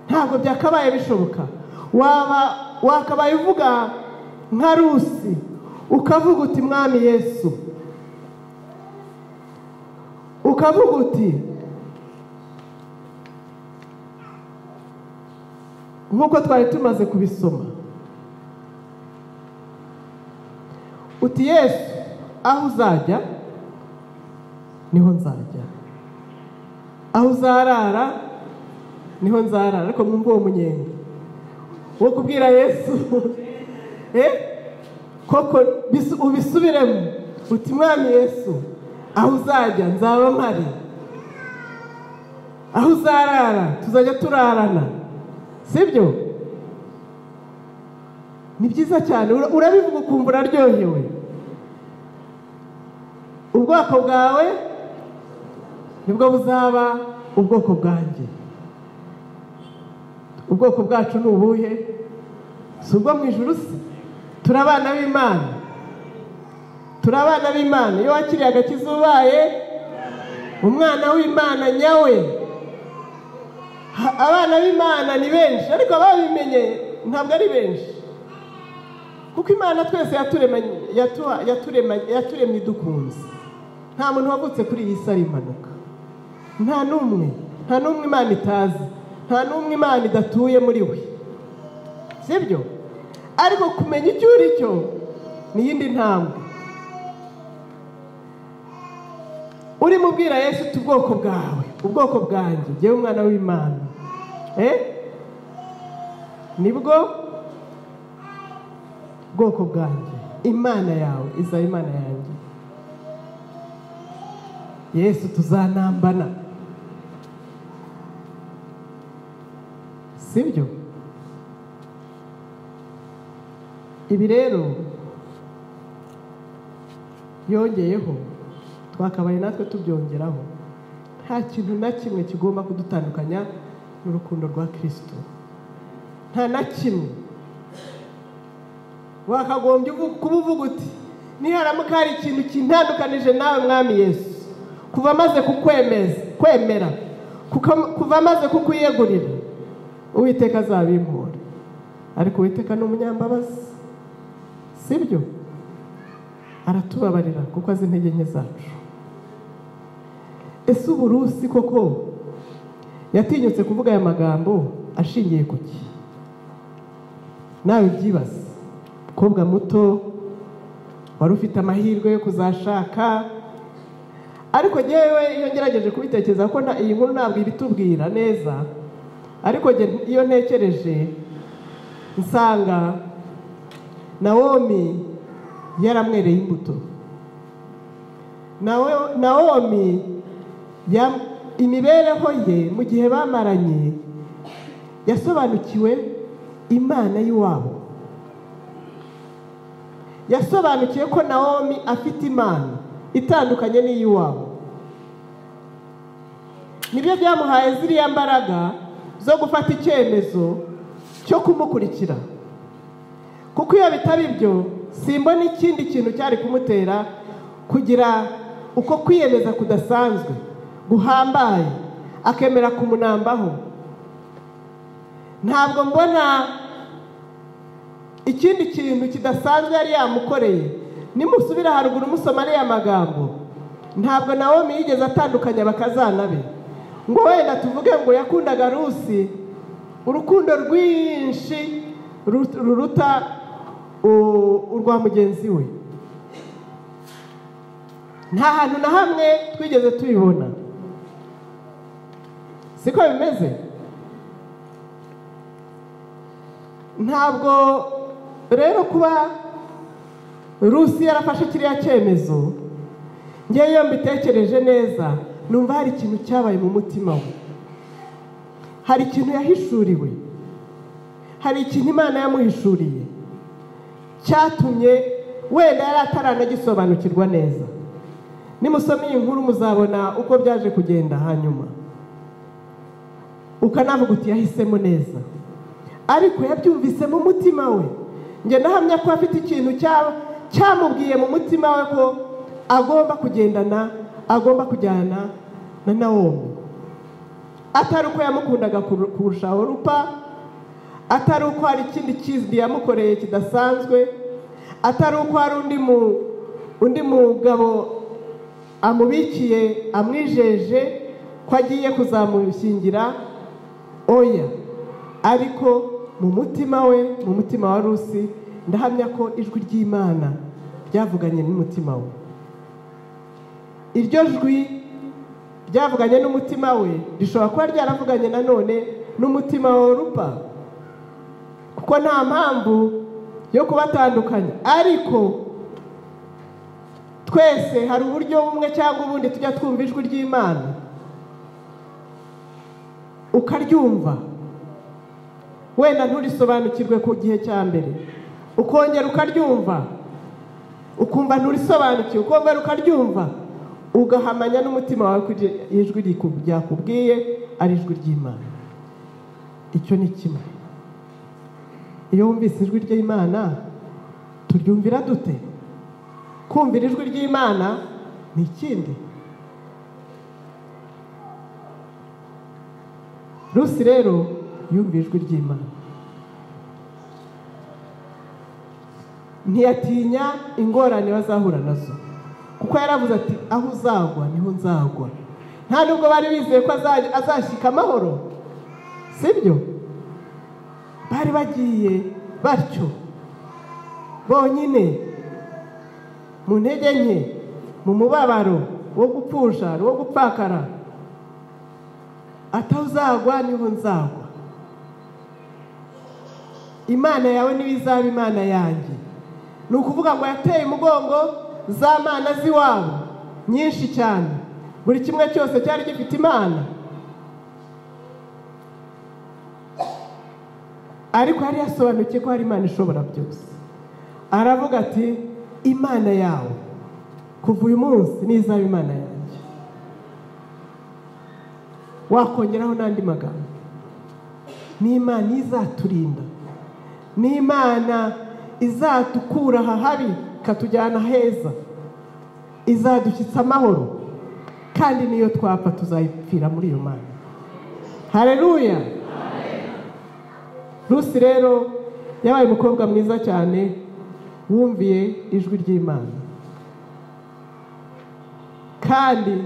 ntabwo byakabaye bishoboka. Wakabaye uvuga nka Rusi, ukavuga uti Mwami Yesu, ukavuga uti nk'uko twari tumaze kubisoma, uti Yesu aho uzajya niho nzajya, aho uzarara niho nzarara. Ariko mwumva uwo munyenga wo kubwira Yesu koko ubisubiremo uti Mwami Yesu aho uzajya nzaba mpari, aho uzarara tuzajya turarana. Sibyo? Ni byiza cyane, urabivuga ukumva uraryohewe. Ubwoko bwawe nibwo buzaba ubwoko bwanjye. Ubwoko bwacu ni ubuhe? Si ubwo mu ijuru se? Turi abana b'Imana, turi abana b'Imana. Iyo wakiriye agakiza ubaye umwana w'Imana nyawe. Abana b'Imana ni benshi, ariko ababimenye ntabwo ari benshi, kuko Imana twese yaturemye idukunze. Nta muntu wavutse kuri iyi si ari impanuka, nta n'umwe, nta n'umwe Imana itazi, nta n'umwe Imana idatuye muri we. Sibyo? Ariko kumenya icyo uri cyo ni iyindi ntambwe. Urimo ubwira Yesu uti ubwoko bwawe Ubwoko bwanjye, jyewe umwana w'Imana, nibwo bwoko bwanjye, Imana yawe izaba Imana yanjye. Yesu tuzanambana, sibyo? Ibi rero yongeyeho, twakabaye natwe tubyongeraho. Nta kintu na kimwe kigomba kudutandukanya n'urukundo rwa Kristo, nta na kimwe. Wakagombye kuba uvuga uti niharamuka hari ikintu kintandukanije nawe Mwami Yesu, kuva maze kukwemeza, kwemera, kuva maze kukwiyegurira, Uwiteka azabimpora. Ariko Uwiteka ni umunyambabazi, sibyo? Aratubabarira kuko azi intege nke zacu. Ese uburusi koko yatinyutse kuvuga aya magambo ashingiye kuki? Nawe byibaze. Umukobwa muto wari ufite amahirwe yo kuzashaka, ariko yewe iyo ngerageje kubitekereza ko iyi nkuru ntabwo ibitubwira neza, ariko iyo ntekereje nsanga Nawomi yaramwereye imbuto. Nawomi imibereho ye mu gihe bamaranye yasobanukiwe Imana y'iwabo. Yasobanukiwe ko Nawomi afite Imana itandukanye n'iy'iwabo. Nibyo byamuhaye ziriya mbaraga zo gufata icyemezo cyo kumukurikira, kuko iyo bitaba ibyo simbona ikindi kintu cyari kumutera kugira uko kwiyemeza kudasanzwe guhambaye, akemera kumunambaho. Ntabwo mbona ikindi kintu kidasanzwe yari yamukoreye. Nimusubira haruguru musoma ariya magambo, ntabwo Nawomi yigeze atandukanya bakazana be, ngo wenda tuvuge ngo yakundaga Rusi urukundo rwinshi ruruta urwa mugenzi we. Nta hantu na hamwe twigeze tubibona, siko bimeze? Ntabwo rero kuba Rusi yarafashe kiriya cyemezo, ngewe iyo mbitekereje neza numva hari ikintu cyabaye mu mutima we, hari ikintu yahishuriwe, hari ikintu Imana yamuhishuriye cyatumye wenda yari ataranagisobanukirwa neza. Nimusoma iyi nkuru muzabona uko byaje kugenda, hanyuma ukanavuga uti yahisemo neza, ariko yabyumvise mu mutima we. Njye nahamya ko afite ikintu cyamubwiye mu mutima we ko agomba kugendana, agomba kujyana na Nawomi. Atari uko yamukundaga kurusha Orupa, atari uko hari ikindi kizwi yamukoreye kidasanzwe, atari uko hari undi mugabo amubikiye amwijeje ko agiye kuzamushyingira, oya. Ariko mu mutima we, mu mutima wa Rusi, ndahamya ko ijwi ry'Imana ryavuganye n'umutima we. Iryo jwi ryavuganye n'umutima we rishobora kuba ryaravuganye nanone n'umutima wa Orupa, kuko nta mpamvu yo kubatandukanya. Ariko twese hari uburyo bumwe cyangwa ubundi tujya twumva ijwi ry'Imana, ukaryumva wenda nturisobanukirwe ku gihe cya mbere, ukongera ukaryumva ukumva nturisobanukiwe, ukongera ukaryumva, ugahamanya n'umutima wawe ko ijwi ryakubwiye ari ijwi ry'Imana. Icyo ni kimwe. Iyo wumvise ijwi ry'Imana turyumvira dute? Kumvira ijwi ry'Imana ni ikindi. Rusi rero yumva ijwi ry'Imana, ntiyatinya ingorane bazahura nazo, kuko yaravuze ati aho uzagwa niho nzagwa. Nta nubwo bari bizeye ko azashyika amahoro, sibyo? Bari bagiye batyo bonyine, mu ntege nke, mu mubabaro wo gupfusha, wo gupfakara. Atazagwa niho nzagwa, Imana yawe niyo izaba Imana yanjye. Ni ukuvuga ngo yateye umugongo za mana z'iwabo nyinshi cyane, buri kimwe cyose cyari gifite Imana, ariko yari yasobanukiye ko hari Imana ishobora byose. Aravuga ati Imana yawe kuva uyu munsi niyo izaba Imana yanjye. Wakongeraho n'andi magambo, ni Imana izaturinda, ni Imana izatukura aha habi ikatujyana heza, izadushyitsa amahoro, kandi niyo twapfa tuzayipfira muri iyo Mana. Haleluya. Rusi rero yabaye umukobwa mwiza cyane wumviye ijwi ry'Imana, kandi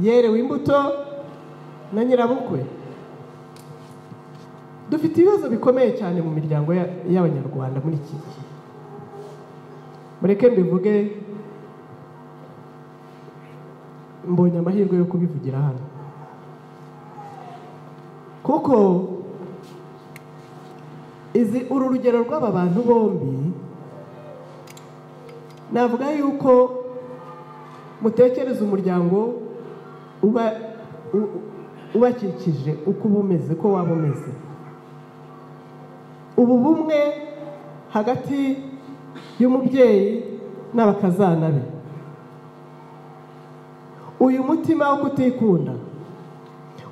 yerewe imbuto na nyirabukwe. Dufite ibibazo bikomeye cyane mu miryango y'Abanyarwanda muri iki gihe. Mureke mbivuge, mbonye amahirwe yo kubivugira hano, kuko izi uru rugero rw'aba bantu bombi, navuga yuko mutekereza umuryango uba ubakikije uko uba umeze, ko waba umeze. Ubu bumwe hagati y'umubyeyi n'abakazana be, uyu mutima wo kutikunda,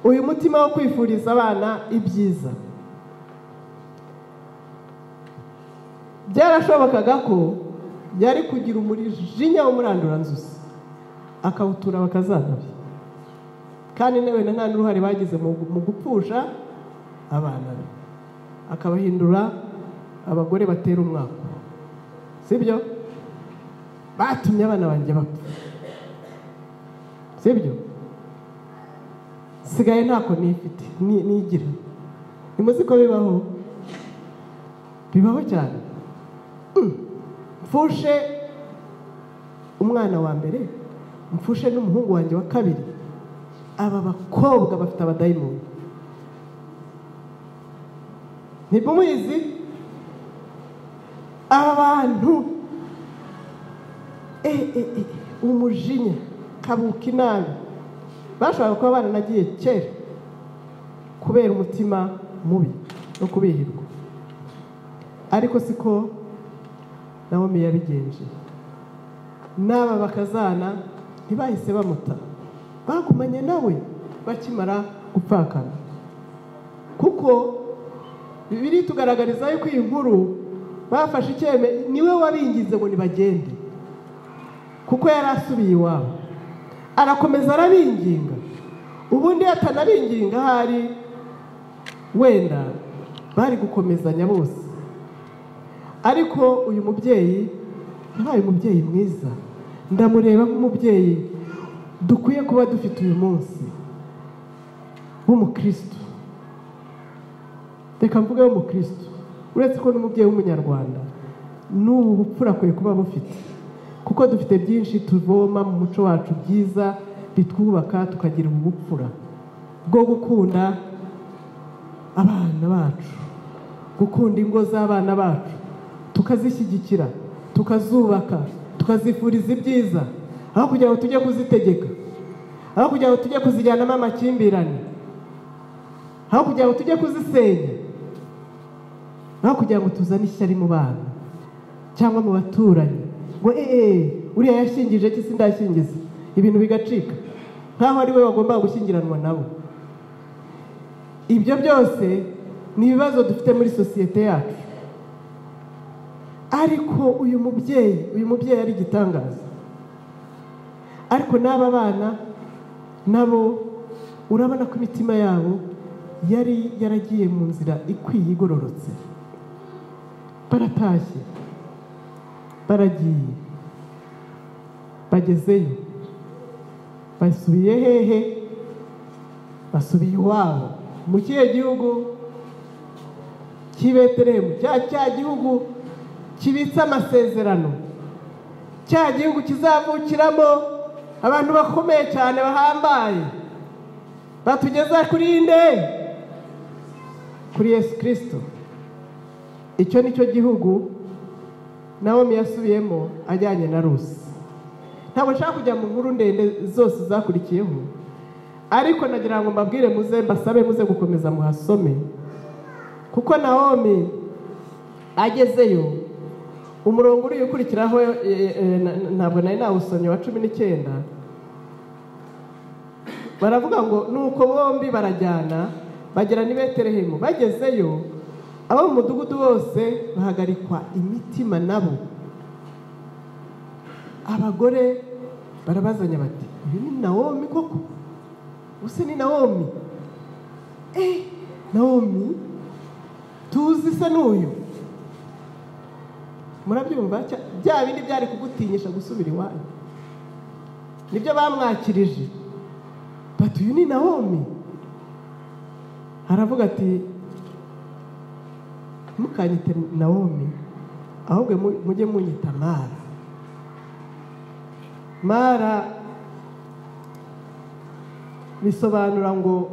uyu mutima wo kwifuriza abana ibyiza, byarashobokaga ko yari kugira umujinya w'umuranduranzuzi akawutura abakazana be, kandi nawe nta n'uruhare bagize mu gupfusha abana be, akabahindura abagore batera umwaka. Sibyo? Batumye abana banjye bapfa, sibyo? Sigaye ntako nifite nigira. Nimuzi ko bibaho, bibaho cyane. Mfushe umwana wa mbere, mfushe n'umuhungu wanjye wa kabiri, aba bakobwa bafite abadayimoni. Ntibumuzi aba bantu, umujinya kabuka inabi, bashobora kuba baranagiye kera kubera umutima mubi no kubihirwa. Ariko siko Nawomi yabigenje. N'aba bakazana ntibahise bamuta, bagumanye nawe bakimara gupfakana, kuko Bibiliya itugaragariza yuko iyi nkuru bafashe icyemezo, niwe wabingize ngo nibagende, kuko yari asubiye iwabo. Arakomeza arabinginga, ubundi atanabinginga hari wenda bari gukomezanya bose. Ariko uyu mubyeyi yabaye umubyeyi mwiza, ndamureba nk'umubyeyi dukwiye kuba dufite uyu munsi w'umukristo. Reka mvuge w'umukristo, uretse ko n'umubyeyi w'umunyarwanda n'ubu bupfura akwiye kuba bufite, kuko dufite byinshi tuvoma mu muco wacu byiza bitwubaka, tukagira ubupfura bwo gukunda abana bacu, gukunda ingo z'abana bacu, tukazishyigikira, tukazubaka, tukazifuriza ibyiza, aho kugira ngo tujye kuzitegeka, aho kugira ngo tujye kuzijyanamo amakimbirane, aho kugira ngo tujye kuzisenya, aho kugira ngo tuzane ishyari mu bana cyangwa mu baturanyi ngo uriya yashyingije cyangwa sindashyingiza, ibintu bigacika nkaho ari we wagombaga gushyingiranwa nabo. Ibyo byose ni ibibazo dufite muri sosiyete yacu. Ariko uyu mubyeyi ari igitangaza. Ariko n'aba bana nabo urabona ko imitima yabo yari yaragiye mu nzira ikwiye igororotse. Baratashye, baragiye, bagezeyo, basubiye hehe? Basubiye iwabo mu kihe gihugu? Cy'i Betelehemu, cya gihugu kibitse amasezerano, cya gihugu kizavukiramo abantu bakomeye cyane bahambaye, Batugeza kuri nde? Kuri Yesu Kristo. Icyo nicyo gihugu Nawomi yasubiyemo ajyanye na Rusi. Ntabwo nshaka kujya mu nkuru ndende zose zakurikiyeho, ariko nagira ngo mbabwire muze mbasabe muze gukomeza muhasome, kuko Nawomi agezeyo umurongo uri ukurikiraho ntabwo nari nawusomye wa 19, baravuga ngo nuko bombi barajyana bagera ni Betelehemu. Bagezeyo abo mu mudugudu bose bahagarikwa imitima nabo. Abagore barabazanya bati uyu ni Nawomi koko? Use ni Nawomi? Nawomi tuzi se n'uyu? Murabyumva bya bindi byari kugutinyisha gusubira iwanyu nibyo bamwakirije, bati uyu ni Nawomi. Aravuga ati mukanyite Nawomi, ahubwo mujye munyita Mara. Mara bisobanura ngo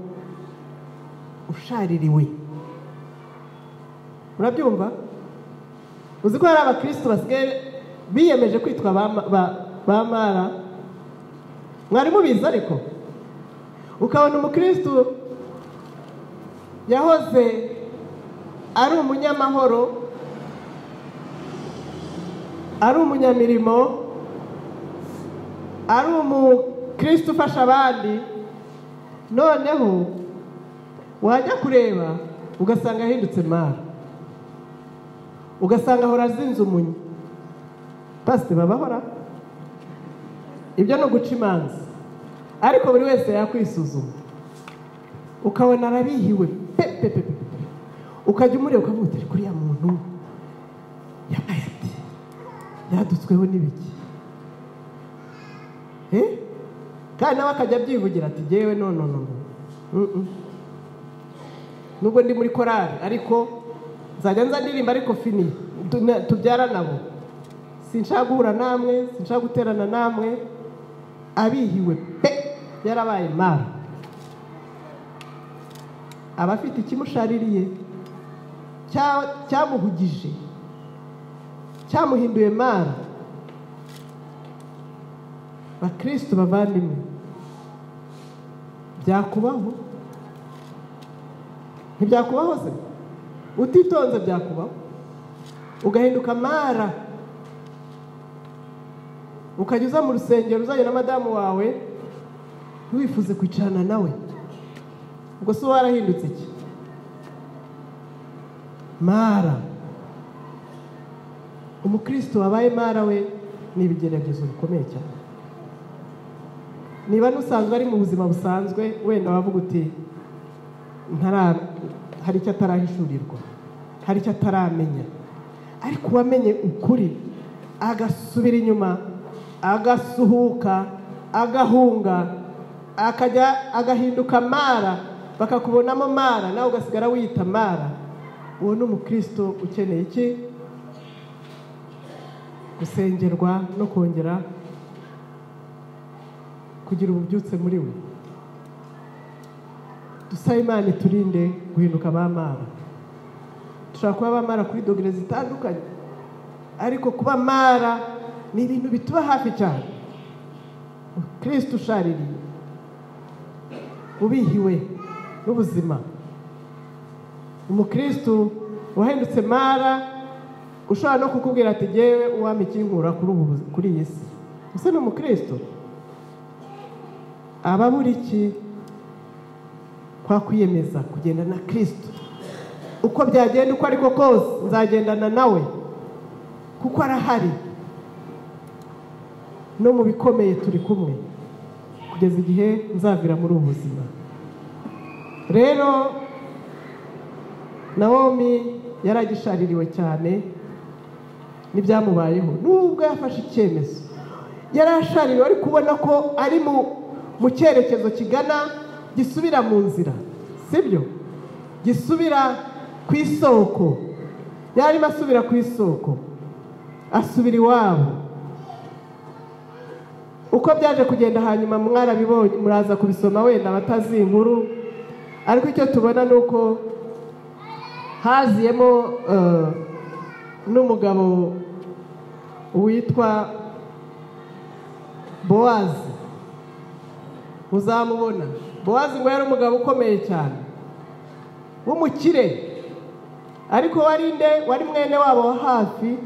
ushaririwe. Murabyumva? Uzi ko hari abakristo basigaye biyemeje kwitwa ba Mara? Mwari mubizi? Ariko ukabona umukristo yahoze ari umunyamahoro, ari umunyamirimo, ari umukristo ufasha abandi, noneho wajya kureba ugasanga ahindutse Mara, ugasanga ahora azinze umunya. Pasite babahora ibyo no guca imanza, ariko buri wese yakwisuzuma, ukabona arabihiwe pe pe pe, ukajya umureba ukavuga uti kuriya muntu yabaye ati yadutsweho n'ibiki? Kandi nawe akajya abyivugira ati jyewe no no no, nubwo ndi muri korali ariko nzajya nza ndirimba, ariko fini tubyara nabo, sinshaka guhura namwe, sinshaka guterana namwe. Abihiwe pe, yarabaye Mara. Abafite ikimushaririye cyamuhugije, cyamuhinduye Mara. Bakristo bavandimwe, byakubaho? Ntibyakubaho se? Utitonze byakubaho, ugahinduka Mara, ukajya uza mu rusengero uzanye na madamu wawe ntiwifuze kwicarana nawe, ubwo se warahindutse iki? Mara. Umukristo wabaye Mara we ni ibigeragezo bikomeye cyane. Niba nusanzwe ari mu buzima busanzwe, wenda wavuga uti hari icyo atarahishurirwa, hari icyo ataramenya, ariko uwamenye ukuri agasubira inyuma, agasuhuka, agahunga, akajya agahinduka Mara, bakakubonamo Mara, nawe ugasigara wiyita Mara, uwo ni umukristo ukeneye iki? Gusengerwa no kongera kugira ububyutse muri we. Dusabe Imana iturinde guhinduka ba Mara. Dushobora kuba ba Mara kuri dogere zitandukanye, ariko kuba Mara ni ibintu bituba hafi cyane. Kristo ushaririye, ubihiwe n'ubuzima, umukristo wahindutse Mara ushobora no kukubwira ati jyewe uwampa ikinkura kuri iyi si. Ese ni umukristo? Ababura iki? Kwa kwiyemeza kugenda na Kristo, uko byagenda uko ariko kose nzagendana nawe, kuko arahari, no mu bikomeye turi kumwe kugeza igihe nzavira muri ubu buzima. Rero Nawomi yaragishaririwe cyane n'ibyamubayeho, nubwo yafashe icyemezo yarashaririwe, ari kubona ko ari mu cyerekezo kigana gisubira mu nzira, sibyo? Gisubira ku isoko. Yarimo asubira ku isoko, asubira iwabo. Uko byaje kugenda hanyuma mwarabibonye, muraza kubisoma wenda abatazi inkuru, ariko icyo tubona ni uko haziyemo n'umugabo witwa Bowazi. Uzamubona Bowazi ngo yari umugabo ukomeye cyane w'umukire, ariko wari nde? Wari mwene wabo wa hafi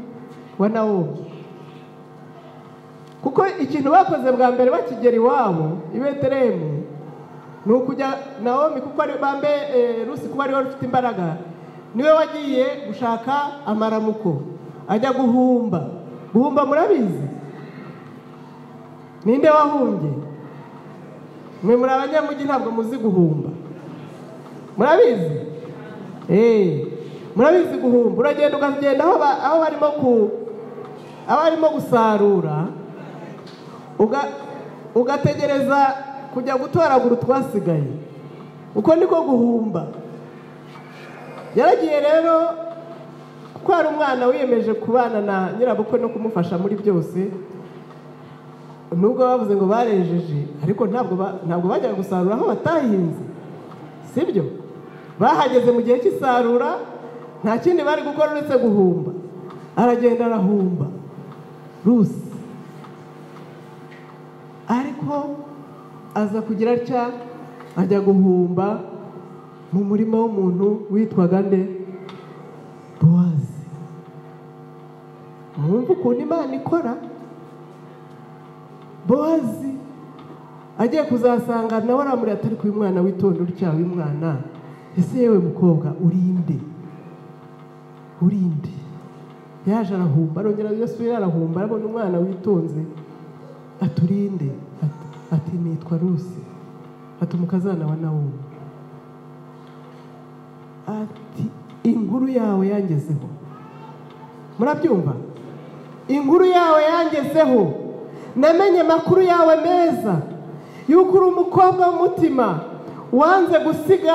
wa Nawomi. Kuko ikintu bakoze bwa mbere bakigera iwabo i Betelehemu ni ukujya Nawomi, kuko ari bambe Rusi kuba ari we ufite imbaraga, niwe wagiye gushaka amaramuko, ajya guhumba. Guhumba murabizi, ninde wahumbye? Mwe muri abanyamugi ntabwo muzi guhumba, murabizi? Murabizi guhumba. Uragenda ukagenda aho barimo gusarura, ugategereza kujya gutoragura utwasigaye. Uko niko guhumba. Yaragiye rero, kuko hari umwana wiyemeje kubana na nyirabukwe no kumufasha muri byose, nubwo bavuze ngo barejeje, ariko ntabwo bajyaga gusarura aho batahinze, sibyo? Bahageze mu gihe cy'isarura, nta kindi bari gukora uretse guhumba. Aragenda arahumba Rusi, ariko aza kugira atya ajya guhumba mu murima w'umuntu witwaga nde? Bowazi. Mwumva ukuntu Imana ikora. Bowazi agiye kuzasanga nawe aramuri atari ku mwana witonda utya, uyu mwana ese yewe mukobwa urinde? Urinde? Yaje arahumba, arongera yasubira arahumba, arabona umwana witonze, aturinde? Ati nitwa Rusi, ati umukazana wa Nawomi. Ati inkuru yawe yangezeho. Murabyumva? Inkuru yawe yangezeho, namenye amakuru yawe meza, yuko uri umukobwa w'umutima wanze gusiga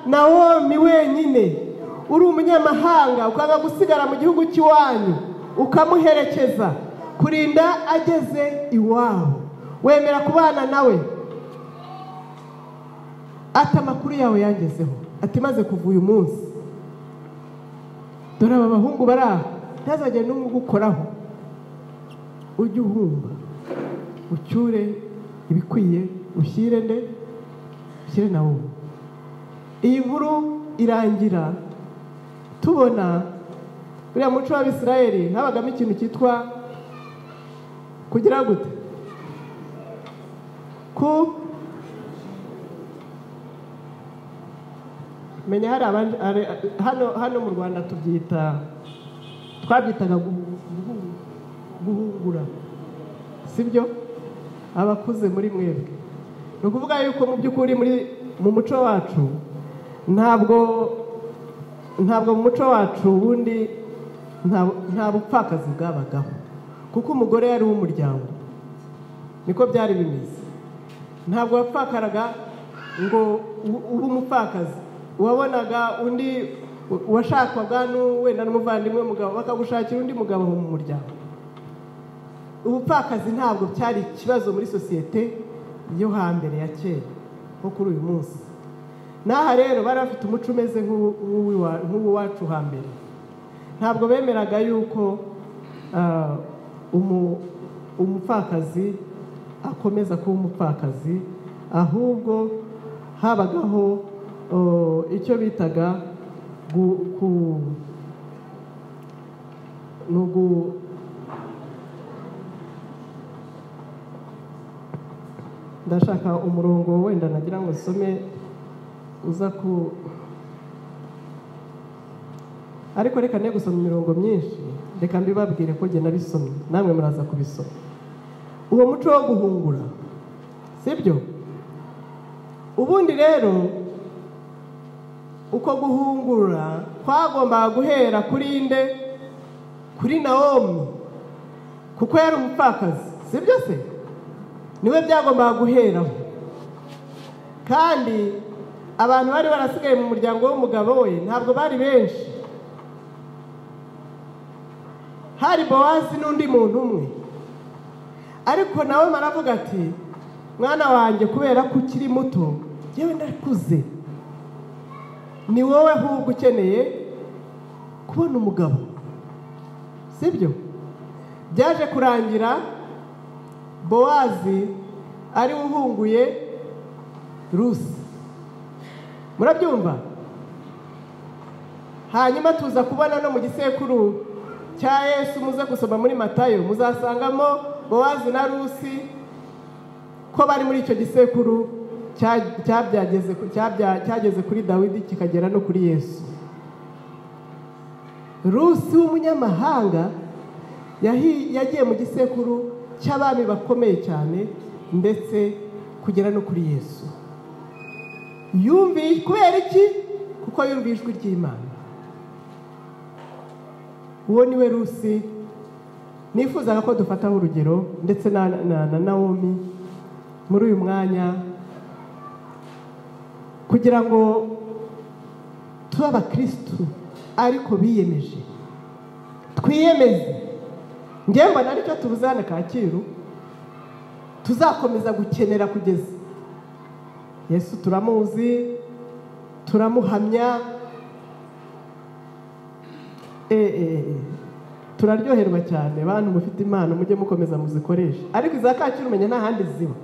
Nawomi wenyine, uri umunyamahanga ukanga gusigara mu gihugu cy'iwanyu, ukamuherekeza kurinda ageze iwabo, wemera kubana nawe. Ati amakuru yawe yangezeho, ati maze kuva uyu munsi dore aba bahungu bari aha, ntazagire n'umwe ugukoraho, ujye uhumba ucyure ibikwiye, ushyire nde? Ushyire Nawomi. Iyi nkuru irangira tubona uriya muco w'Abisirayeli habagamo ikintu cyitwa kugira gute? Ku menya hari hano mu Rwanda tubyita, twabyitaga guhungura, sibyo? Abakuze muri mwebwe, ni ukuvuga yuko mu by'ukuri mu muco wacu ntabwo mu muco wacu ubundi nta bupfakazi bwabagaho, kuko umugore yari uw'umuryango, niko byari bimeze. Ntabwo wapfakaraga ngo ube umupfakazi, wabonaga undi washakwaga wenda n'umuvandimwe mugabo, bakagushakira undi mugabo mu muryango. Ubupfakazi ntabwo cyari ikibazo muri sosiyete yo hambere ya kera nko kuri uyu munsi. N'aha rero bari bafite umuco umeze nk'uwacu hambere. Ntabwo bemeraga yuko umupfakazi akomeza kuba umupfakazi, ahubwo habagaho icyo bitaga ndashaka umurongo wenda nagira ngo nsome uza ku, ariko reka ne gusoma imirongo myinshi, reka mbibabwire ko jye nabisomye namwe muraza kubisoma. Uwo muco wo guhungura, sibyo? Ubundi rero uko guhungura kwagombaga guhera kuri nde? Kuri Nawomi, kuko yari umupfakazi, sibyo se? Niwe byagombaga guheraho. Kandi abantu bari barasigaye mu muryango w'umugabo we ntabwo bari benshi, hari Bowazi n'undi muntu umwe. Ariko nawe maravuga ati mwana wanjye kubera ko ukiri muto yewe ndakuze, ni wowe ahubwo ukeneye kubona umugabo, sibyo? Byaje kurangira Bowazi ari uhunguye Rusi. Murabyumva? Hanyuma tuza kubona no mu gisekuru cya Yesu, muze gusoma muri Matayo muzasangamo Bowazi na Rusi ko bari muri icyo gisekuru cyageze kuri Dawidi kikagera no kuri Yesu. Rusi w'umunyamahanga yagiye mu gisekuru cy'abami bakomeye cyane ndetse kugera no kuri Yesu. Yumviye kubera iki? Kuko yumviye ijwi ry'Imana. Uwo niwe Rusi nifuzaga ko dufataho urugero, ndetse na Nawomi muri uyu mwanya, kugira ngo tube abakristu ariko biyemeje, twiyemeze. Njye mbona aricyo tubuze hano Kacyiru, tuzakomeza gukenera kugeza Yesu turamuzi, turamuhamya, turaryoherwa cyane. Bantu mufite impano mujye mukomeza muzikoreshe, ariko iza Kacyiru umenya nta handi ziba.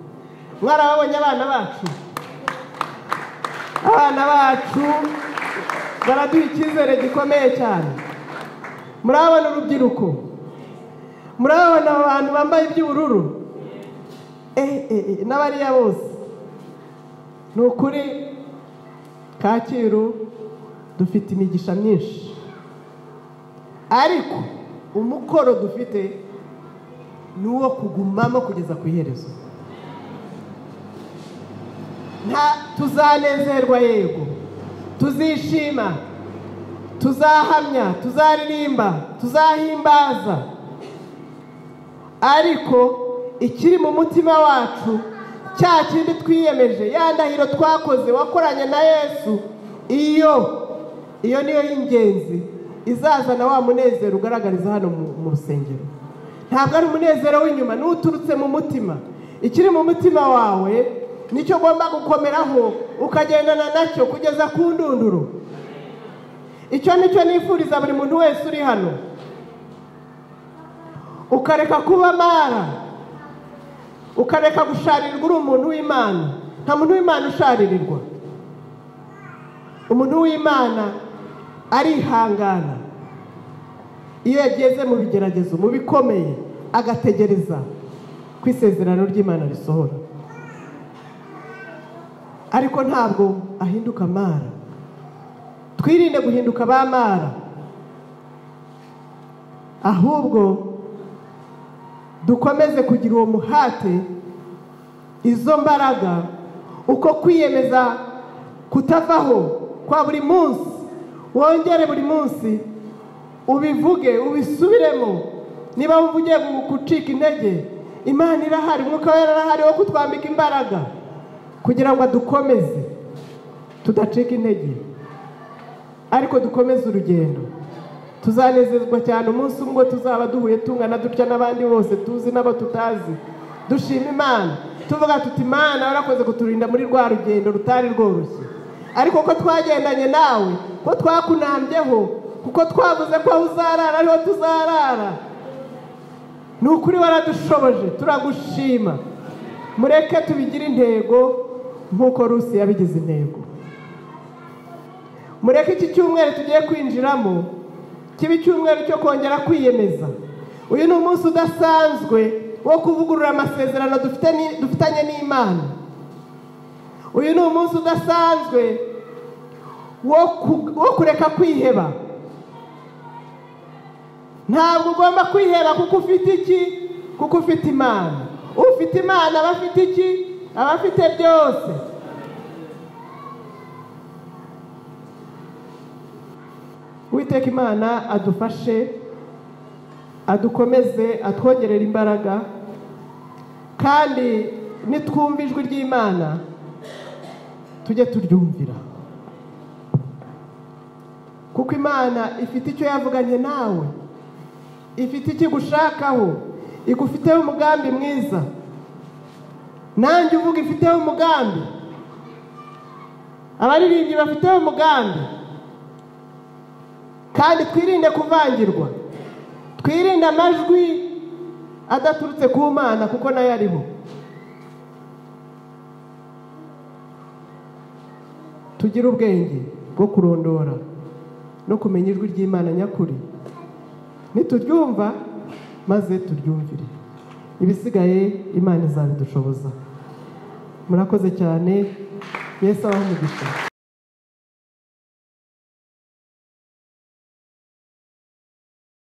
Mwarababonye abana bacu, abana bacu baraduha icyizere gikomeye cyane. Murabona urubyiruko, murabona abantu bambaye iby'ubururu, n'abariya bose. Ni ukuri Kacyiru dufite imigisha myinshi, ariko umukoro dufite ni uwo kugumamo kugeza ku iherezo. Nta tuzanezerwa, yego tuzishima, tuzahamya, tuzaririmba, tuzahimbaza, ariko ikiri mu mutima wacu cya kindi twiyemeje, ya ndahiro twakoze wakoranye na Yesu, iyo niyo y'ingenzi izazana wa munezero ugaragariza hano mu rusengero. Ntabwo ari umunezero w'inyuma, n'uturutse mu mutima. Ikiri mu mutima wawe nicyo ugomba gukomeraho ukagendana nacyo kugeza ku ndunduro. Icyo nicyo nifuriza buri muntu wese uri hano, ukareka kuba mara, ukareka gusharirwa. Uri umuntu w'Imana, nta muntu w'Imana usharirirwa. Umuntu w'Imana arihangana iyo yageze mu bigeragezo, mu bikomeye, agategereza ko isezerano ry'Imana risohora, ariko ntabwo ahinduka mara. Twirinde guhinduka ba mara, ahubwo dukomeze kugira uwo muhate, izo mbaraga, uko kwiyemeza kutavaho kwa buri munsi. Wongere buri munsi ubivuge, ubisubiremo. Niba wumva ugiye gucika intege, Imana irahari, Umwuka Wera arahari wo kutwambika imbaraga kugira ngo adukomeze tudacika intege, ariko dukomeze urugendo. Tuzanezezwa cyane umunsi umwe tuzaba duhuye tungana dutya n'abandi bose tuzi n'abo tutazi, dushima Imana tuvuga tuti Imana warakoze kuturinda muri rwa rugendo rutari rworoshye, ariko ko twagendanye nawe, ko twakunambyeho, kuko twavuze ko aho uzarara ariho tuzarara. Ni ukuri waradushoboje, turagushima. Mureke tubigire intego nk'uko Rusi yabigize intego. Mureke iki cyumweru tugiye kwinjiramo kibe icyumweru cyo kongera kwiyemeza. Uyu ni umunsi udasanzwe wo kuvugurura amasezerano dufitanye n'Imana. Uyu ni umunsi udasanzwe wo kureka kwiheba. Ntabwo ugomba kwiheba kuko ufite iki? Kuko ufite Imana. Ufite Imana aba afite iki? Aba afite byose. Uwiteka Imana adufashe, adukomeze, atwongerere imbaraga, kandi nitwumva ijwi ry'Imana tujye turyumvira, kuko Imana ifite icyo yavuganye nawe, ifite icyo igushakaho, Igufiteho umugambi mwiza. Nanjye uvuga ifiteho umugambi. Abaririmbyi bafiteho umugambi. Kandi twirinde kuvangirwa, twirinde amajwi adaturutse ku Mana kuko nayo ariho. Tugire ubwenge bwo kurondora no kumenya ijwi ry'Imana nyakuri. Nituryumva maze turyumvire, ibisigaye Imana izabidushoboza. Murakoze cyane. Yesu abahe umugisha.